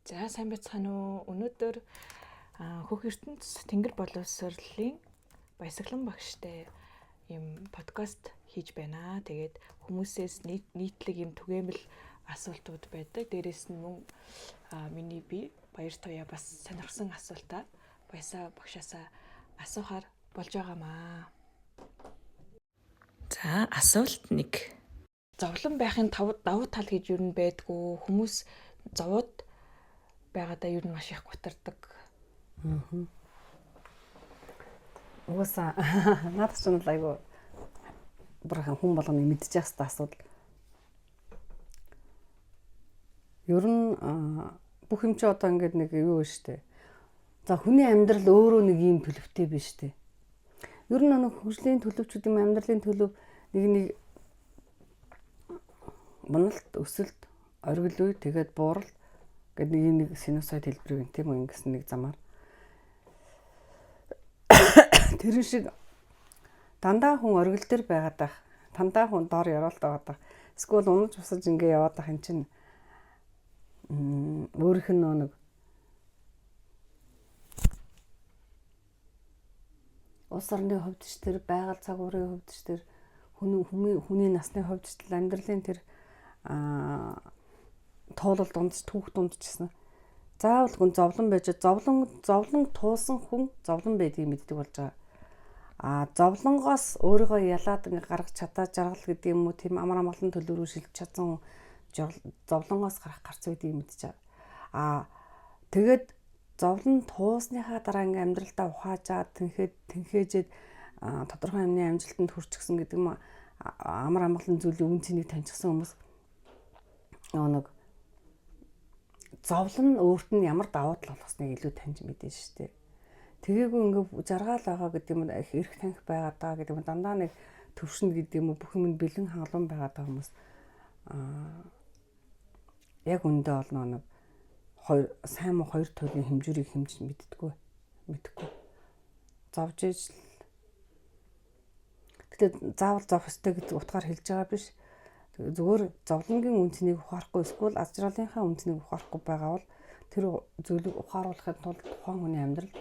За сайн байцгаана уу? Өнөөдөр Хөх ертөнц Тэнгэр боловсролын Баясгалан багштай юм подкаст хийж байна. Тэгээд хүмүүсээс нийтлэг юм түгээмэл асуултууд байдаг. Дээрээс нь мөн миний би Баяр Туяа бас сонирхсан асуултаа Баясаа багшаасаа асуухаар болж байгаамаа. За асуулт 1. Зовлон байхын давуу тал гэж юу нь байдгүй. Хүмүүс зовоод байгаадаа ер нь маш их гутардаг. Угаасаа надад ч бол айгүй бурхан хүн болгоны мэдчих хэвээр асуудал. Ер нь бүх юм чи одоо ингээд нэг юу вэ штэ. За хүний амьдрал өөрөө нэг ийм төлөвтэй биш штэ. Ер нь нэг хөгжлийн төлөвчүүд юм, амьдралын төлөв нэг нэг буналт, өсөлт, оргил үе, тэгээд бууралт гэдэг нэг нэг синусоид хэлбэрийг тийм үү ингэсэн нэг замаар. Тэрэн шиг дандаа хүн оргил дээр байгаад байх, дандаа хүн доор ёроолт байгаад байх. Эсвэл унаж бусаж ингээ яваад байх юм чинь өөрийнх нь нэг улс орны хувьд ч тэр байгаль цаг уурын хувьд ч тэр хүний насны хувьд ч амьдралын тэр туулал дунд түүх дунд ч гэсэн заавал хүн зовлон байж зовлон туулсан хүн зовлон байдгийг мэддэг болж байгаа. А зовлонгоос өөрийгөө ялаад ингээ гаргах чадаа жаргал гэдэг юм уу, тийм амар амгалан төлөв рүү шилжиж чадсан хүн зовлонгоос гарах гарц байдгийг мэдж байгаа. А тэгээд зовлон туусныхаа дараа ингээ амьдралдаа ухаажаад тэнхээжээд тодорхой юмны амжилтанд хүрчихсэн гэдэг юм, амар амгалан зүйлийн үн цэнийг таньчихсан хүмүүс нэг зовлон нь өөрт нь ямар давуу тал болгосныг илүү таньж мэдэн шүү дээ. Тэгээгүй ингээ жаргаал байгаа гэдэг юм, их эрх танх байгаад байгаа гэдэг юм, дандаа нэг төвшөнд гэдэг юм уу, бүх юм бэлэн хангалуун байгаад байгаа хүмүүс яг үндэ бол нэг хоёр сайн муу хоёр төрлийн хэмжүүрийг хэмжиж мэддэггүй. Мэдхгүй. Зовж иж л. Гэтэ заавал зовх ёстой гэдэг утгаар хэлж байгаа биш. Зүгээр зовлонгийн үн цэнийг ухаарахгүй эсвэл аз жаргалынхаа үн цэнийг ухаарахгүй байгаа бол тэр зүйлийг ухааруулахын тулд тухайн хүний амьдрал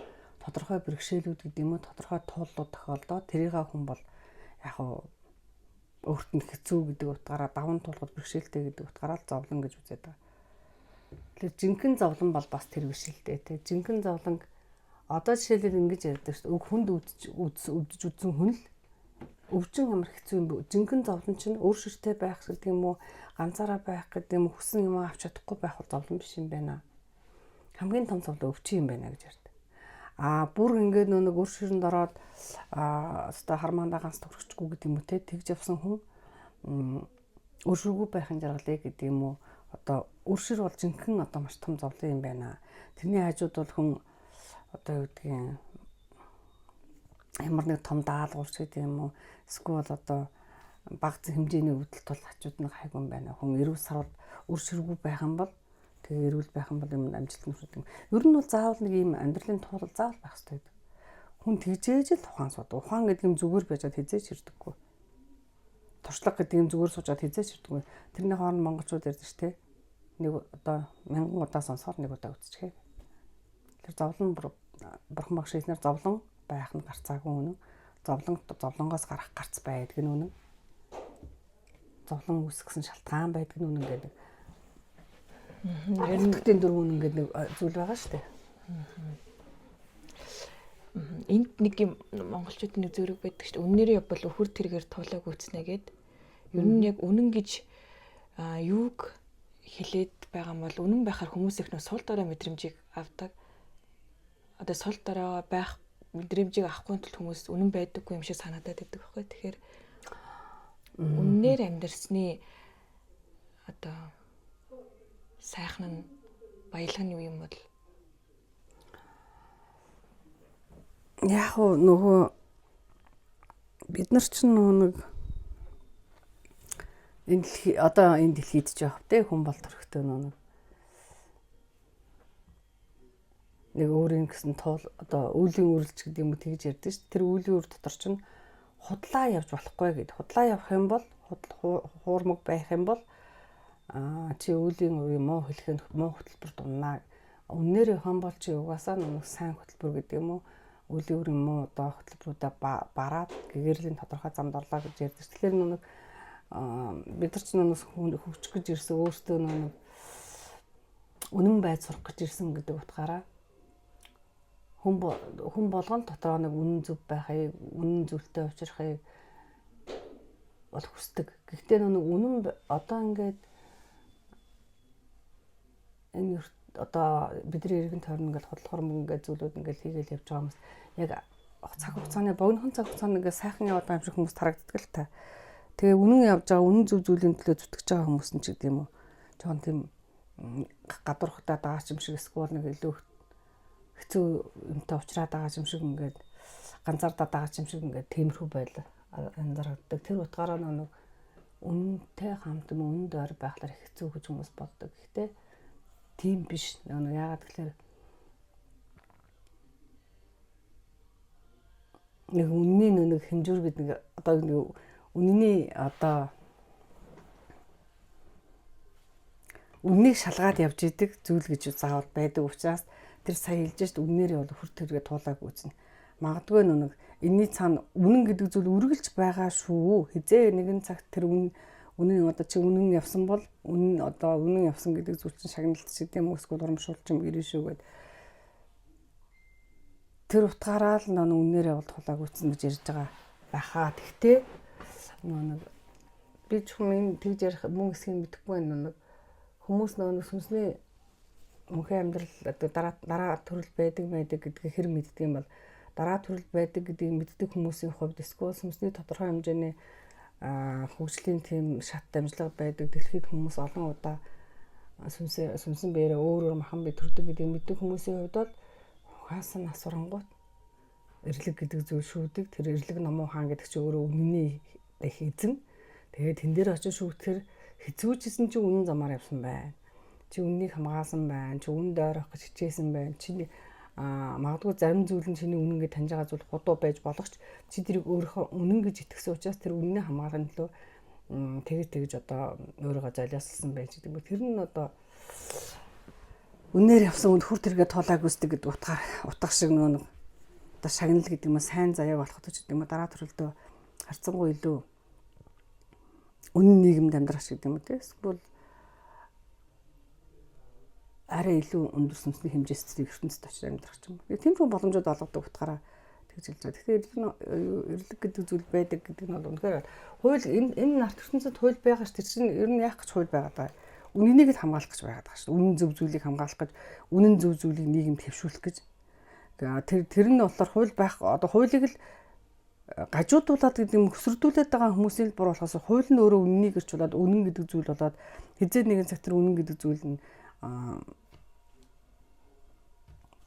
тодорхой бэрхшээлүүд гэдэг юм уу, тодорхой тууллууд тохиолдоод тэрийг хүн бол яг өөрт нь хэцүү гэдэг утгаараа даван туулгад бэрхшээлтэй гэдэг утгаараа л зовлон гэж үзээд байгаа. Тэгэхээр жинхэнэ зовлон бол бас тэр биш л дээ. Тэ жинхэнэ зовлон одоо жишээлбэл ингэж ярьдаг шүү дээ. Хүнд өвдөж үзсэн хүн л өвчин ямар хэцүү юм бэ? Жинхэнэ зовлон чинь өөр ширтээ байх гэдэг юм уу, ганцаараа байх гэдэг юм уу, хүссэн юм авч чадахгүй байх бол зовлон биш юм байна. Хамгийн том зовлон өвчин юм байна гэж ярьдаг. А бүр ингээд нэг өөр ширэнд ороод өстой хармаандаа ганц төгрөчгүй гэдэг юм уу те, тэгж явсан хүн өөр ширгүй байхын жаргалыг гэдэг юм уу, одоо өөр шир бол жинхэнэ одоо маш том зовлон юм байна. Тэрний хажууд бол хүн одоо юу гэдгийг ямар нэг том даалгаварч гэдэг юм уу, эсвэл одоо бага хэмжээний өвдөлт бол хажууд нь хайгуун байна. Хүн эрүүл сарвал үр ширгүй байх юм бол тэгээ эрүүл байх юм бол юм амжилт нь хүрдэг. Ер нь бол заавал нэг ийм амьдралын туулал заавал байх хэрэгтэй гэдэг. Хүн тэгжээж л ухаан суудаг. Ухаан гэдэг юм зүгээр байж чад хизээч ирдэггүй. Туршлага гэдэг юм зүгээр суучаад хизээч ирдэггүй. Тэрний хооронд монголчууд ярьдаг шүү дээ. Нэг одоо мянган удаа сонсохоор нэг удаа үзчихээ. Тэр зовлон бурхан багш хэлснээр зовлон байх нь гарцаагүй үнэн. Зовлон зовлонгоос гарах гарц байдаг нь үнэн. Зовлон үүсгэсэн шалтгаан байдаг нь үнэн гэдэг. Ер нь дөрвөн үнэн гэдэг нэг зүйл байгаа шүү дээ. Энд нэг юм монголчуудын нэг зөрөг байдаг шүү дээ. Үннээрээ явбал өхөр тэргээр туулааг үүснэ гэд. Ер нь яг үнэн гэж юуг хэлээд байгаа юм бол үнэн байхаар хүмүүс их нөө сул дорой мэдрэмжийг авдаг. Одоо сул дорой байх мэдрэмжийг авахгүй тул хүмүүс үнэн байдаггүй юм шиг санагдаад байдаг байхгүй. Тэгэхээр үннээр амьдарсны одоо сайхан нь баялаг нь юу юм бол яг нөгөө бид нар ч нөгөө нэг энэ дэлхий одоо энэ дэлхийд ч явах те хүн бол төрхтөө нөгөө нэг өөрийн гэсэн туул одоо үүлийн үрэлж гэдэг юм уу тэгж ярьдаг шүү. Тэр үүлийн үр дотор чинь худлаа явж болохгүй гэд. Худлаа явах юм бол хуурмаг байх юм бол чи үүлийн үр юм уу хэлэхэд муу хөтөлбөр дуннаа. Үннээр явах юм бол чи угаасаа нэг сайн хөтөлбөр гэдэг юм уу? Үйл өр юм уу одоо хөтөлбөрүүдээ бараад гэгэрлийн тодорхой замд орлоо гэж ярьдаг. Тэгэхээр нэг бид нар ч нүс хөгжих гэж ирсэн, өөртөө нэг үнэн байд сурах гэж ирсэн гэдэг утгаараа хүн болгон дотроо нэг үнэн зөв байхыг, үнэн зүйлтэй учрахыг бол хүсдэг. Гэхдээ нэг үнэн одоо ингээд энэ одоо бидний эргэн тойрон ингээл худлахар мөнгө ингээд зүйлүүд ингээл хийгээл явж байгаа хүмүүс яг цаг хугацааны богинохон цаг хугацаанд ингээд сайхан яваад байгаа юм шиг хүмүүс харагддаг л та. Тэгээ үнэн явж байгаа, үнэн зөв зүйлийн төлөө зүтгэж байгаа хүмүүс нь ч гэдэг юм уу. Жохон тийм гадуурхтаа байгаа юм шиг эсвэл нэг илүү хэцүү юмтай уулзраад байгаа юм шиг ингээд ганцаардаад байгаа юм шиг ингээд тиймэрхүү байдал анзаардаг. Тэр утгаараа нэг үнэнтэй хамт юм үнэнд ойр байхлаар хэцүү гэж хүмүүс боддог. Гэхдээ тийм биш. Нэг яагаад гэхээр нэг үнний нэг хэмжүүр гэдэг нэг одоо нэг үнний одоо үннийг шалгаад явж идэг зүйл гэж заавал байдаг учраас тэр сая хэлж шít үннээрээ бол хөр тэргээ туулаагүй үзнэ. Магадгүй нэг энэний цаана үнэн гэдэг зүйл үргэлж байгаа шүү. Хизээ нэгэн цагт тэр үнэн одоо чи үнэн явсан бол үнэн одоо үнэн явсан гэдэг зүйл чинь шагналт ч гэдэм үү эсвэл урамшуулч юм ирнэ шүү гэд. Тэр утгаараа л нөө үннээрээ бол тулаагүйцэн гэж ярьж байгаа байхаа. Тэгтээ нөө нэг би ч юм энэ тэгж ярих мөн хэсгийг мэдэхгүй байна нэг хүмүүс нөө нэг сүнсний мөнхийн амьдрал одоо дараа төрөл байдаг гэдгийг хэр мэддэг юм бол дараа төрөл байдаг гэдгийг мэддэг хүмүүсийн хувьд эсвэл сүнсний тодорхой хэмжээний хөгжлийн тийм шат дамжлага байдаг. Дэлхийд хүмүүс олон удаа сүнсэн биеэрээ өөр өөр махан бие төрдөг гэдгийг мэддэг хүмүүсийн хувьд бол ухаасан нас урангуут эрлэг гэдэг зүйл шүүдэг. Тэр эрлэг номон хаан гэдэг чинь өөрөө үнэний их эзэн. Тэгээд тэн дээр очиж шүүтгэхээр хэцүүжсэн чи үнэн замаар явсан байна. Чи үннийг хамгаалсан байна. Чи үнэнд ойрох гэж хичээсэн байна. Чи магадгүй зарим зүйл нь чиний үнэн гэж таньж байгаа зүйл худуу байж болох ч чи тэрийг өөрийнхөө үнэн гэж итгэсэн учраас тэр үннийг хамгаалахын төлөө тэгэж одоо өөрийгөө золиослсон байж гэдэг. Тэр нь одоо үнээр явсан үнд хүр тэргээ тулааг үсдэг гэдэг утгаар утга шиг нөгөө одоо шагнал гэдэг юм уу сайн заяаг болоход ч гэдэг юм уу дараа төрөлдөө харьцангуй илүү үнэн нийгэмд амьдрах шиг гэдэг юм уу тийм эсвэл арай илүү өндөр сүнсний хэмжээстэй ертөнцид очиж амьдрах ч юм уу. Тийм хүн боломжууд олгодог утгаараа тэгж хэлж байгаа. Тэгэхээр эрлэг гэдэг зүйл байдаг гэдэг нь бол үнэхээр хууль энэ нарт ертөнцид хууль байгаа ш. Тэр чинь ер нь яах гэж хууль байгаад байгаа. Үнэнийг л хамгаалах гэж байгаад байгаа ш. Үнэн зөв зүйлийг хамгаалах гэж, үнэн зөв зүйлийг нийгэмд хэвшүүлэх гэж. Тэр нь болохоор хууль байх одоо хуулийг л гажуудуулаад гэдэг юм хөсөрдүүлээд байгаа хүмүүсийн л бур болохоос хууль нь өөрөө үнэнийг ирчүүлээд үнэн гэдэг зүйл болоод хизээ нэгэн цаг тэр үнэн гэдэг зүйл нь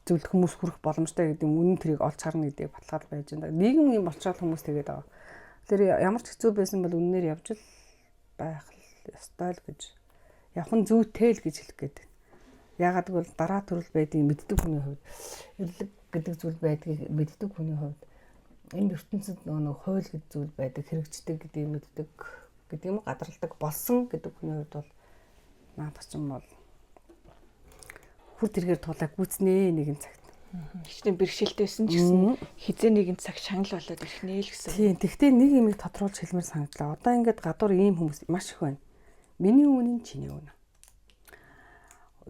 зүйлд хүмүүс хүрэх боломжтой гэдэг юм үнэн тэрийг олж харна гэдгийг баталгаад байж байна. Нийгэм юм болчоод хүмүүс тэгээд байгаа. Тэр ямар ч хэцүү байсан бол үннээр явж л байх ёстой л гэж явах нь зүйтэй л гэж хэлэх гээд. Яагаад гэвэл дараа төрөл байдгийг мэддэг хүний хувьд эрлэг гэдэг зүйл байдгийг мэддэг хүний хувьд энэ ертөнцид нөгөө хууль гэдэг зүйл байдаг, хэрэгждэг гэдгийг мэддэг гэдэг юм уу гадралдаг болсон гэдэг хүний хувьд бол наадах чинь бол хүр тэргээр тулааг гүцнэ нэгэн цагт. Хичнээн бэрхшээлтэйсэн ч гэсэн хизээ нэгэн цаг шагнал болоод ирэх нэ л гэсэн. Тийм. Тэгтээ нэг юмыг тодруулж хэлмээр санагдлаа. Одоо ингээд гадуур ийм хүмүүс маш их байна. Миний үнэн чиний үнэн.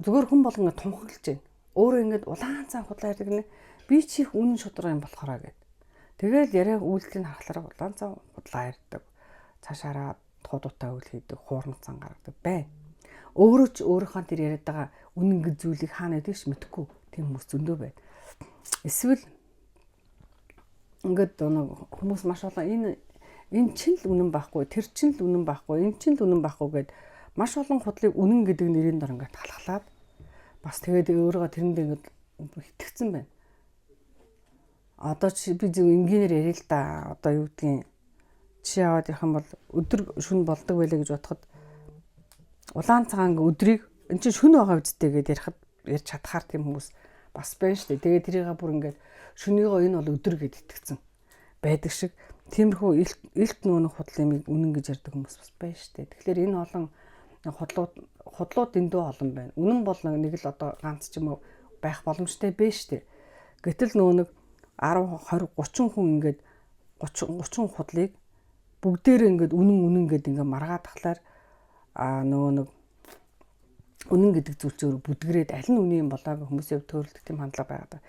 Зүгээр хүн болгон ингээд тунхаглаж байна. Өөрөө ингээд улаан цан худлаа ярьдаг нэ. Би чи их үнэн шудраг юм болохоороо гэд. Тэгэл яриа үйлдэлийг харахаар улаан цан худлаа ярьдаг. Цаашаараа худуутай үйл хийдэг, хуурмаг цан гаргадаг байна. Өөрөө ч өөрийнхөө тэр яриад байгаа үнэн гэж зүйлийг хаана байдгийг ч мэдэхгүй тийм хүмүүс зөндөө байна. Эсвэл ингээд нэг хүмүүс маш олон энэ чинь л үнэн байхгүй, тэр чинь л үнэн байхгүй, энэ чинь л үнэн байхгүй гэд маш олон худлыг үнэн гэдэг нэрийн дор ингээд талхлаад бас тэгээд өөрийгөө тэрэнд ингээд итгэцэн байна. Одоо чи би зөв энгийнээр яриа л да. Одоо юу гэдгийг жишээ аваад ярих юм бол өдөр шүн болдог байлаа гэж бодоход улаан цагаан өдрийг эн чинь шүн байгаа үсттэй гэдээ ярихад ярьж чадхаар тийм хүмүүс бас байна шүү дээ. Тэгээд тэрийг бүр ингээд шүнийгөө энэ бол өдөр гэд итгэцэн байдаг шиг тиймэрхүү илт нүүн худлын юмыг үнэн гэж ярьдаг хүмүүс бас байна шүү дээ. Тэгэхээр энэ олон худлууд дэндүү олон байна. Үнэн бол нэг л одоо ганц ч юм уу байх боломжтой бэ штэ. Гэтэл нөгөө нэг 10 20 30 хүн ингээд 30 30 худлыг бүгдээрээ ингээд үнэн үнэн гэд ингээд маргаад тахлаар нөгөө нэг үнэн гэдэг зүйл чинь бүдгэрээд аль нь үнэн юм болоо гэх хүмүүсээ төөрөлдөх тийм хандлага байгаа.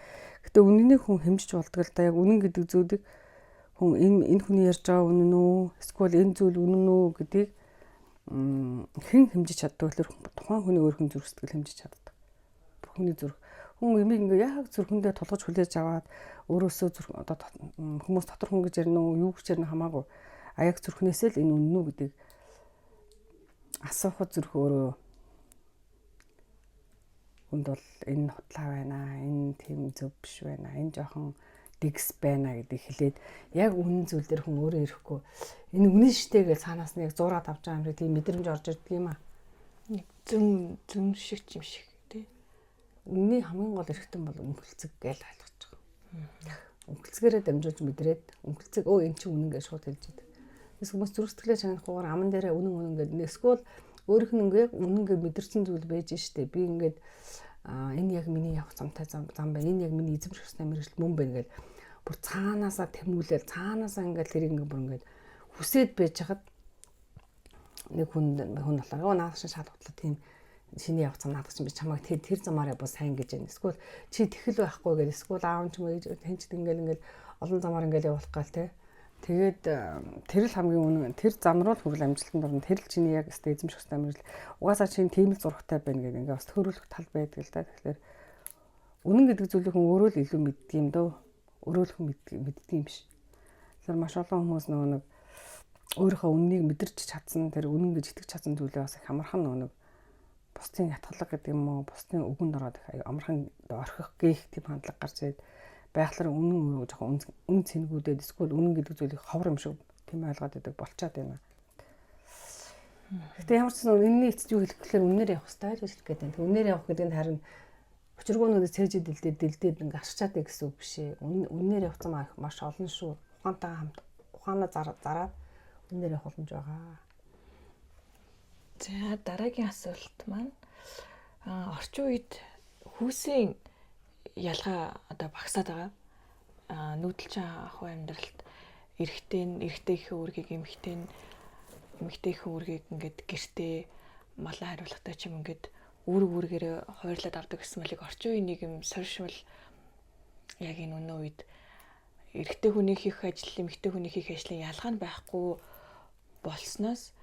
Гэтэ үнэнийг хүн хэмжиж болдгоо л да, яг үнэн гэдэг зүйлийг хүн энэ хүний ярьж байгаа үнэн үү эсвэл энэ зүйл үнэн үү гэдгийг хэн хэмжиж чаддаг вэ? Тухайн хүний өөрхөн зүрх сэтгэл хэмжиж чаддаг. Хүний зүрх. Хүн имийг ингээ яг зүрхэндээ тулгаж хүлээж аваад өөрөөсөө зүрх одоо хүмүүс дотор хүн гэж ярина уу, юу гэж ярина хамаагүй. А яг зүрхнээсээ л энэ үнэн үү гэдгийг асуухад зүрх өөрөө хүнд бол энэ хутлаа байна, энэ тийм зөв биш байна, энэ жоохон дэгс байна гэдгийг хэлээд яг үнэн зүйл дээр хүн өөрөө ирэхгүй энэ үнэн штэ гэж цаанаас нь яг зураад авч байгаа юм шиг тийм мэдрэмж орж ирдэг юм аа. Нэг зөн зөн шиг юм шиг тий. Үнний хамгийн гол эрхтэн бол үнгэлцэг гэж ойлгож байгаа. Үнгэлцгээрээ дамжуулж мэдрээд үнгэлцэг өө эн чинь үнэн гэж шууд хэлж идэг. Тэс хүмүүс зүрх сэтгэлээ чанахгүйгээр аман дээрээ үнэн үнэн гэдэг. Эсвэл өөрийнх нь ингээ үнэн гэж мэдэрсэн зүйл байж штэ. Би ингээд энэ яг миний явах замтай зам байна. Энэ яг миний эзэмших ёстой мэргэжил мөн байна гэж бүр цаанаасаа тэмүүлэл цаанаасаа ингээд тэрийг ингээд бүр ингээд хүсээд байж хахад нэг хүн болохоор өө наадах шин шал хутлаа тийм шиний явах зам наадах чинь би чамайг тэр замаар явбал сайн гэж байна. Эсвэл чи тэхэл байхгүй гэж эсвэл аав ч юм уу хэн ч ингээл олон замаар ингээл явуулах гал те. Тэгээд тэр л хамгийн үнэн тэр зам руу л хүрэл амжилтанд орно. Тэр л чиний яг өстэй эзэмших ёстой мэргэжил. Угаасаа чинь тийм л зурагтай байна гэдэг ингээ бас төрүүлэх тал байдаг л да. Тэгэхээр үнэн гэдэг зүйлийг хүн өөрөө л илүү мэддэг юм дөө. Өөрөө л хүн мэддэг юм биш. Тэгэхээр маш олон хүмүүс нөгөө нэг өөрийнхөө үннийг мэдэрч чадсан, тэр үнэн гэж итгэж чадсан зүйлээ бас их амархан нөгөө нэг бусдын ятгалаг гэдэг юм уу, бусдын үгэнд ороод их амархан орхих гээх тийм хандлага гарч ирээд байхлаар үнэн өөрөө жоохон үн цэнгүүдээд эсвэл үнэн гэдэг зүйлийг ховор юм шиг тийм ойлгоод байдаг болчоод байна. Гэтэ ямар ч сан энэний эцэст юу хэлэх гэхээр үннээр явах хэрэгтэй гэж хэлэх гээд байна. Тэг үннээр явах гэдэг нь харин учиргүй нүдэ цээжид дэлдээд ингээ асчаад гэсэн үг биш ээ. Үннээр явах зам маш олон шүү. Ухаантайгаа хамт ухаанаа зараад үннээр явах боломж байгаа. За дараагийн асуулт маань орчин үед хүүсийн ялгаа одоо багасаад байгаа. Нүүдэлчин ахуй амьдралд эрэгтэй нь эрэгтэйхээ үүргийг эмэгтэй нь эмэгтэйхээ үүргийг ингээд гэртээ малаа хариулгатай ч юм ингээд үүрэг үүргээрээ хуваарлаад авдаг гэсэн малыг орчин үеийн нийгэм соршмал яг энэ өнөө үед эрэгтэй хүний хийх ажил эмэгтэй хүний хийх ажлын ялгаа нь байхгүй болсноос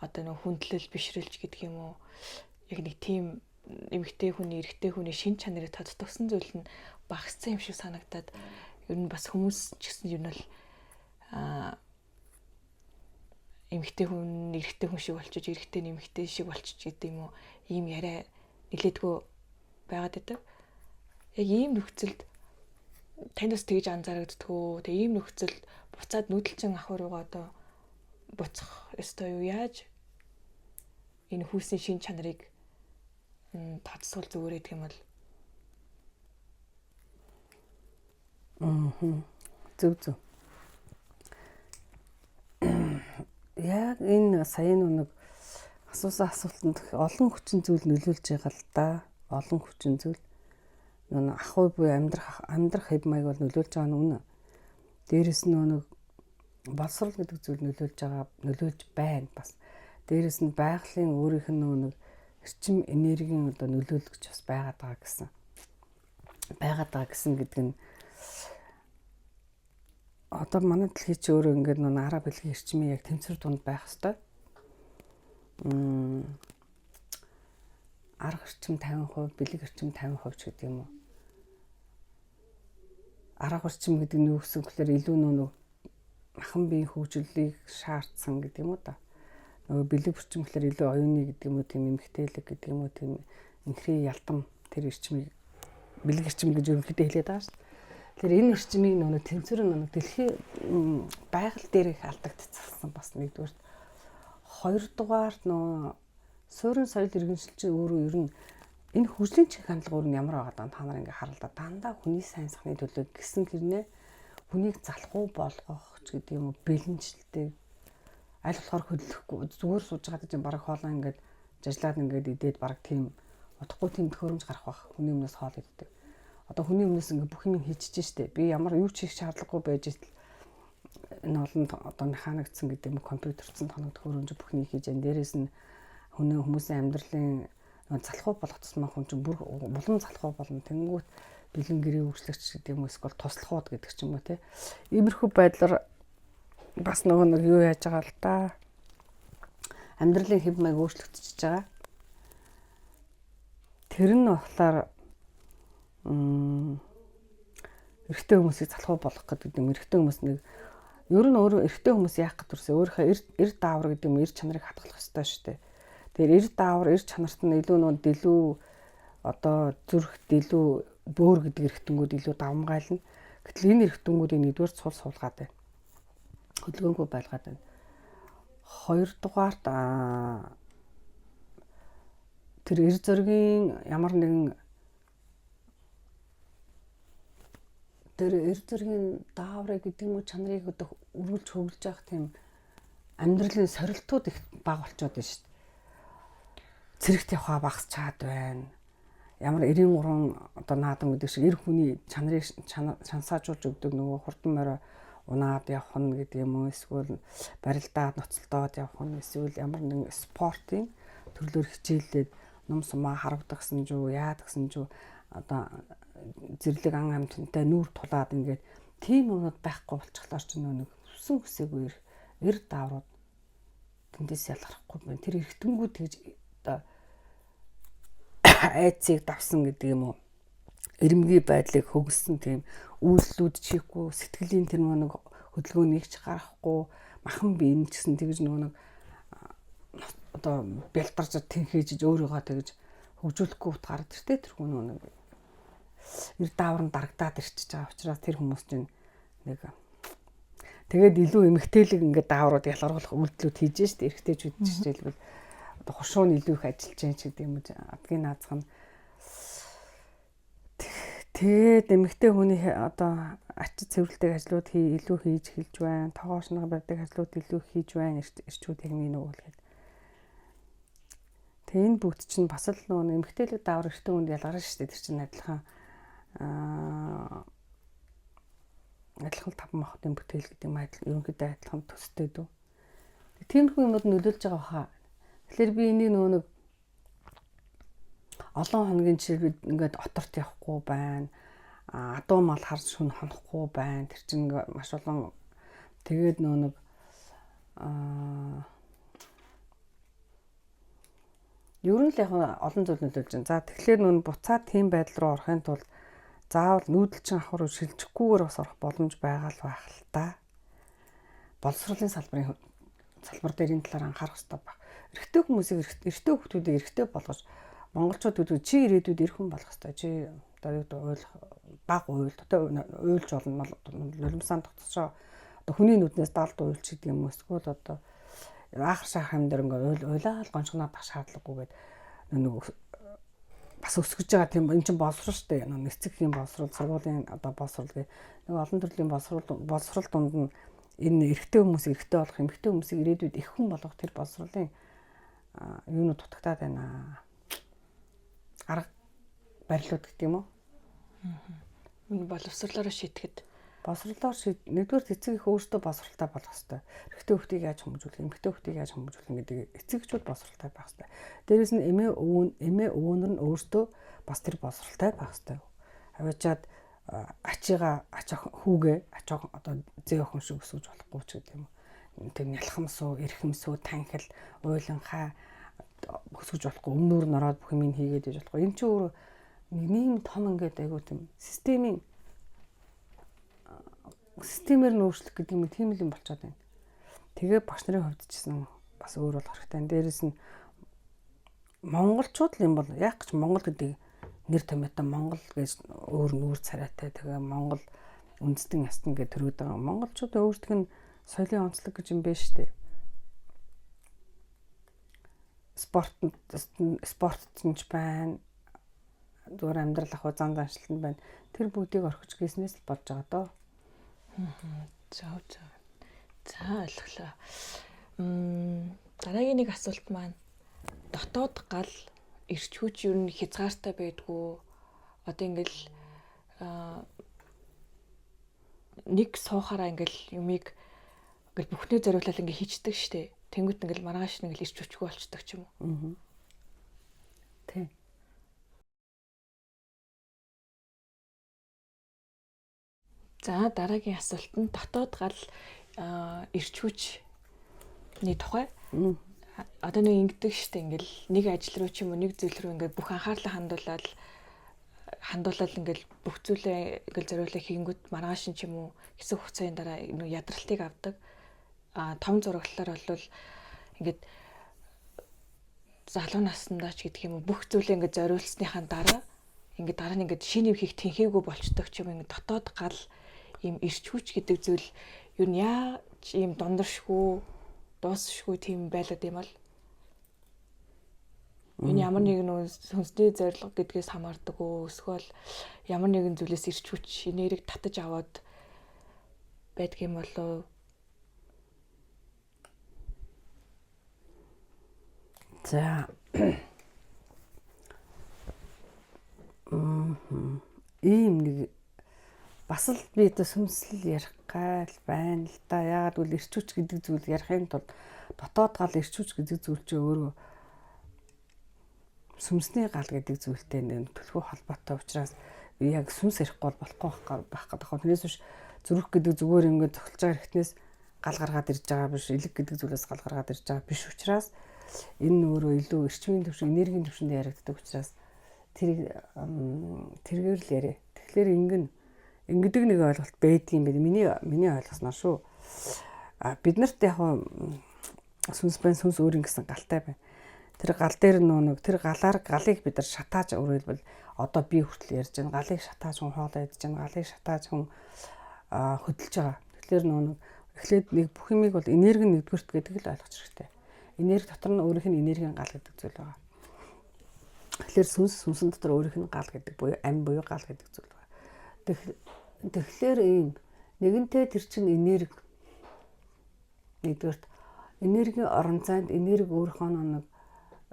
одоо нэг хүндлэл бишрэлж гэдэг юм уу яг нэг тийм эмэгтэй хүний эрэгтэй хүний шин чанарыг тодтогсон зүйл нь багассан юм шиг санагдаад ер нь бас хүмүүс ч гэсэн ер нь л эмэгтэй хүн эрэгтэй хүн шиг болчих, эрэгтэй нь эмэгтэй шиг болчих гэдэг юм уу ийм яриа нилээдгүй байгаад байдаг. Яг ийм нөхцөлд танд бас тэгж анзаарагддгүү. Тэгээ ийм нөхцөлд буцаад нүүдэлчин ах руугаа одоо буцах ёстой юу? Яаж энэ хүүсийн шин чанарыг тодсгол зүгээр гэдэг юм бол Зөв. Яг энэ саяын нэг асуусан асуултанд олон хүчин зүйл нөлөөлж байгаа л да. Олон хүчин зүйл. Нөө ах буй амьдрах хэв маяг бол нөлөөлж байгаа нь үнэ. Дээрэс нь нэг боловсрол гэдэг зүйл нөлөөлж байгаа, нөлөөлж байна бас. Дээрэс нь байгалийн өөрийнх нь нэг эрчим энергийн одоо нөлөөлөгч бас байгаад байгаа гэсэн. Байгаад байгаа гэсэн гэдэг нь одоо манай дэлхий чи өөрөө ингээд нөө араб хэлгийн эрчмийн яг тэнцвэр дунд байх хэвээр. Арга эрчим 50%, бэлэг эрчим 50% ч гэдэг юм уу. Арга эрчим гэдэг нь юу гэсэн гэхээр илүү нөө махан биеийн хөгжлийг шаардсан гэдэг юм уу да. Нөгөө бэлэг эрчим гэхээр илүү оюуны гэдэг юм уу, тийм эмгтээлэг гэдэг юм уу, тийм инхрийн ялдам тэр эрчмийг бэлэг эрчим гэж ерөнхийдөө хэлээд байгаа шүү дээ. Тэгэхээр энэ эрчмийг нөгөө тэнцвэр нь дэлхийн байгаль дээр их алдагдчихсан бас нэгдүгээр. Хоёрдугаарт нөгөө суурин соёл иргэншил чинь өөрөө ер нь энэ хөгжлийн чих хандлага өөр нь ямар байгаа даа та нар ингээ харал да. Дандаа хүний сайн сайхны төлөө гисэн хэрнээ хүнийг залхуу болгох ч гэдэг юм уу бэлэнчлдэг. Аль болохоор хөдлөхгүй зүгээр сууж байгаа чинь бараг хоолоо ингээд жажлаад ингээд идээд бараг тийм Удахгүй тийм төхөөрөмж гарах бах. Хүний өмнөөс хоол иддэг. Одоо хүний өмнөөс ингээ бүх юм хийчихэж штэ. Би ямар юу ч хийх шаардлагагүй байж итл энэ олон одоо механикцсан гэдэг юм компьютерцэн тоног төхөөрөмж бүхнийг хийж энэ дээрээс нь хүний хүмүүсийн амьдралын залхуу болох тусмаа хүн чинь бүр булан залхуу болно. Тэнгүүт бэлэн гэрээ үйлчлэгч гэдэг юм эсвэл туслахууд гэдэг ч юм уу те. Иймэрхүү байдлаар бас нөгөө нэг юу яаж байгаа л да. Амьдралын хэв маяг өөрчлөгдөж байгаа. Тэр нь болохоор эрэгтэй хүмүүсийг залхуу болгох гэдэг юм. Эрэгтэй хүмүүс нэг ер нь өөрөө эрэгтэй хүмүүс яах гэж төрсөн өөрийнхөө эр даавар гэдэг юм эр чанарыг хадгалах ёстой шүү дээ. Тэгэхээр эр даавар эр чанарт нь илүү нөө дэлүү одоо зүрх дэлүү бөөр гэдэг эрэгтэнгүүд илүү давмгайлна. Гэтэл энэ эрэгтэнгүүдийг нэгдүгээр цул суулгаад байна. Хөдөлгөөнгүй байлгаад байна. Хоёрдугаарт тэр эр зөргийн ямар нэгэн тэр эр зөргийн дааврыг гэдэг юм уу чанарыг одоо үргэлж хөгжиж явах тийм амьдралын сорилтууд их бага болчоод байна шүү дээ. Цэрэгт явхаа багасчаад байна. Ямар 93 одоо наадам гэдэг шиг эр хүний чанарыг чансаажуулж өгдөг нөгөө хурдан морой унаад явах нь гэдэг юм уу эсвэл барилдаад ноцолдоод явах нь эсвэл ямар нэгэн спортын төрлөөр хичээллээд ном сумаа харагдагсан ч юу яадагсан ч юу одоо зэрлэг ан амьтантай нүүр тулаад ингээд тийм юмнууд байхгүй болчихлоор ч нэг хүсэн хүсээгүй эр дааврууд тэндээс ялгархгүй байна. Тэр эргэтэнгүүд тэгж одоо айцыг давсан гэдэг юм уу эрэмгий байдлыг хөгөлсөн тийм үйлдэлүүд чихгүй сэтгэлийн тэр нэг хөдөлгөөнийг ч гаргахгүй махан бие нь ч гэсэн тэгж нөгөө нэг одоо бялдарч тэнхээж өөрийгөө тэгж хөгжүүлэхгүй утгаар тэртээ тэр хүн нэг эр даавар нь дарагдаад ирчихэж байгаа учраас тэр хүмүүс чинь нэг тэгээд илүү эмгтээлэг ингээд дааврууд ялгаруулах үйлдэлүүд хийж штэ эрэгтэйчүүд жишээлбэл одоо хушуу нь илүү их ажиллаж जैन ч гэдэг юм уу адгийн наазах нь тэгээд эмэгтэй хүний одоо ачид цэвэрлдэг ажлууд илүү хийж эхэлж байна. Тогоош нар барьдаг ажлууд илүү хийж байна. Эрчүүд яг нэг нөгөөлгээд. Тэгээ энэ бүгд чинь бас л нөгөө эмэгтэйлэг даавар эртний хүнд ялгарна шүү дээ. Тэр чинь адилхан адилхан таван махбодын бүтээл гэдэг юм адил ерөнхийдөө адилхан төстэй дүү. Тиймэрхүү юмнууд нөлөөлж байгаа хаа. Тэгэхээр би энийг нөгөө нэг олон хоногийн жишээлбэл ингээд оторт явахгүй байна. Адуу мал харж шүн хонохгүй байна. Тэр чинь ингээд маш олон тэгээд нөгөө нэг ер нь л яг олон зүйл нөлөөлж байна. За тэгэхээр нүн буцаад тийм байдал руу орохын тулд заавал нүүдэлчин ах руу шилжихгүйгээр бас орох боломж байгаа л байх л та. Боловсролын салбарын салбар дээр энэ талаар анхаарах хэрэгтэй баг. Эрэгтэй хүмүүсийг эрэгтэй хүмүүсийг эрэгтэй болгож монголчууд гэдэг чи ирээдүйд эр хүн болох хэрэгтэй. Чи одоо юу гэдэг уйл баг уйл одоо уйлж болно. Нулимсаан тогтцоо одоо хүний нүднээс далд уйлч гэдэг юм уу эсвэл одоо аахар шахах юм дээр ингээ уйл уйлаал гоншгоноод байх шаардлагагүйгээд нэг бас өсгөж байгаа тийм эн чинь боловсрол шүү дээ. Нэг эцэг эхийн боловсрол, сургуулийн одоо боловсрол гэх нэг олон төрлийн боловсрол дунд нь энэ эрэгтэй хүмүүс эрэгтэй болох, эмэгтэй хүмүүсийг ирээдүйд их хүн болгох тэр боловсролын юунууд дутагтаад байна. Арга барилууд гэдэг юм уу? Энэ боловсрлоороо шийтгэхэд боловсрлоор нэгдүгээр эцэг их өөртөө боловсралтай болох хэвээр. Эрэгтэй хүүхдийг яаж хүмүүжүүлэх, эмэгтэй хүүхдийг яаж хүмүүжүүлэх гэдэг эцэг эхчүүд боловсралтай байх хэвээр. Дээрээс нь эмээ өвөө эмээ өвөөнөр нь өөртөө бас тэр боловсралтай байх хэвээр. Аваачаад ачига ач хүүгээ ач одоо зээ охин шиг өсгөж болохгүй ч гэдэг юм уу. Тэр нялхамсуу, эрхэмсүү, танхил, уйланхай өсгөж болохгүй өмнөр нь ороод бүх юм хийгээд яж болохгүй. Энэ чинь өөрөө нэг нийгэм том ингээд айгуу тийм системийн системээр нь өөрчлөх гэдэг юм тийм л юм болчиход байна. Тэгээ багш нарын хувьд ч гэсэн бас өөр болох хэрэгтэй. Дээрээс нь монголчууд л юм бол яг ч Монгол гэдэг нэр томьёотой Монгол гэж өөр нүүр царайтай тэгээ Монгол үндэстэн ястан гэж төрөөд байгаа. Монголчууд өөрсдөх нь соёлын онцлог гэж юм байна шүү дээ. Спортт нь ч байна. Зүгээр амьдрал ах уу зан заншилт нь байна. Тэр бүгдийг орхиж гиснээс л болж байгаа доо. Зөв зөв. За ойлголоо. Дараагийн нэг асуулт маань дотоод гал Эрч хүч ер нь хязгаартай байдгүй. Одоо ингээл нэг суухаараа ингээл юмыг ингээл бүхнээ зориулаад ингээ хийчдэг штэ. Тэнгүүт ингээл маргааш нь ингээл эрч хүчгүй болчдөг ч юм уу. Тий. За дараагийн асуулт нь дотоод гал эрч хүчний тухай. Одоо нэг ингэдэг штэ, ингээл нэг ажил руу ч юм уу нэг зүйл рүү ингээд бүх анхаарлаа хандуулаад ингээл бүх зүйлээ ингээл зориулаа хийнгүүт маргааш нь ч юм уу хэсэг хугацааны дараа нэг ядралтыг авдаг. Том зураглалаар бол ингээд залуу насндаа ч гэдэг юм уу бүх зүйлээ ингээд зориулсныхаа дараа ингээд дараа нь ингээд шинэ юм хийх тэнхээгүй болчдөг ч юм, ингээд дотоод гал ийм эрч хүч гэдэг зүйл юу нь яаж ийм дундашгүй дуусшгүй тийм байлаад юм бол энэ ямар нэгэн сүнсний зорилго гэдгээс хамаардаг уу, эсвэл ямар нэгэн зүйлээс эрч хүч энерги татаж аваад байдаг юм болов? За. Ийм нэг бас л би одоо сүнслэл ярих гал байна л да. Яагаад гэвэл эрч хүч гэдэг зүйл ярихын тулд дотоод гал эрч хүч гэдэг зүйл чинь өөрөө сүнсний гал гэдэг зүйлтэй нэг төлхөө холбоотой учраас би яг сүнс ярихгүй бол болохгүй байх гэдэг. Тэрнээс биш зүрх гэдэг зүгээр ингээд зохилж байгаа хэрэгтнээс гал гаргаад ирж байгаа биш, элэг гэдэг зүйлээс гал гаргаад ирж байгаа биш учраас энэ өөрөө илүү эрчмийн төвшин, энергийн төвшөнд яригддаг учраас тэрийг тэргээр л яриа. Тэгэхээр ингэдэг нэг ойлголт байдгийн байх. Миний ойлгосноор шүү. А бид нарт яг сүнс байна, сүнс өөр ингэсэн галтай байна. Тэр гал дээр нэг тэр галаар галыг бид нар шатааж, өөрөөр хэлбэл одоо би хүртэл ярьж байна. Галыг шатааж хүн хоолоо идэж байна. Галыг шатааж хүн хөдөлж байгаа. Тэгэхээр нэг эхлээд нэг бүх юмыг бол энерги нэгдүгüрт гэдэг л ойлгох хэрэгтэй. Энерги дотор нь өөрийнх нь энергийн гал гэдэг зүйл байгаа. Тэгэхээр сүнсэн дотор өөрийнх нь гал гэдэг буюу ам буюу гал гэдэг зүйл байгаа. Тэгэхээр ийм нэгэнтээ тэр чинь энерги нэгдүгüрт энергийн орон зайд энерги өөрийнхөө нэг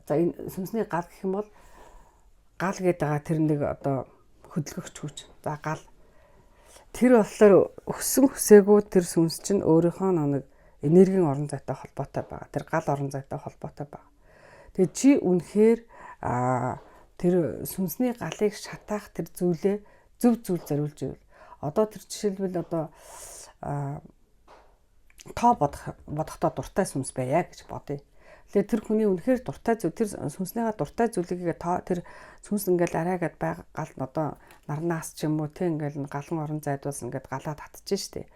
за энэ сүнсний гал гэх юм бол гал гэдэг байгаа тэр нэг одоо хөдөлгөгч хүч. За гал тэр болохоор өссөн хүсээгүй тэр сүнс чинь өөрийнхөө нэг энергийн орон зайтай холбоотой байгаа. Тэр гал орон зайтай холбоотой байгаа. Тэгээ чи үнэхээр тэр сүнсний галыг шатаах тэр зүйлээ зөв зүйл зориулж ивэл одоо тэр жишээлбэл одоо тоо бодохдоо дуртай сүнс байя гэж бодъё. Тэгэхээр тэр хүний үнэхээр дуртай зүйл тэр сүнснийхаа дуртай зүйлийг тоо тэр сүнс ингээл арайгаад байгаа гал одоо нарнаас ч юм уу тэ ингээл галан орон зайд бас ингээд галаа татчих штеп.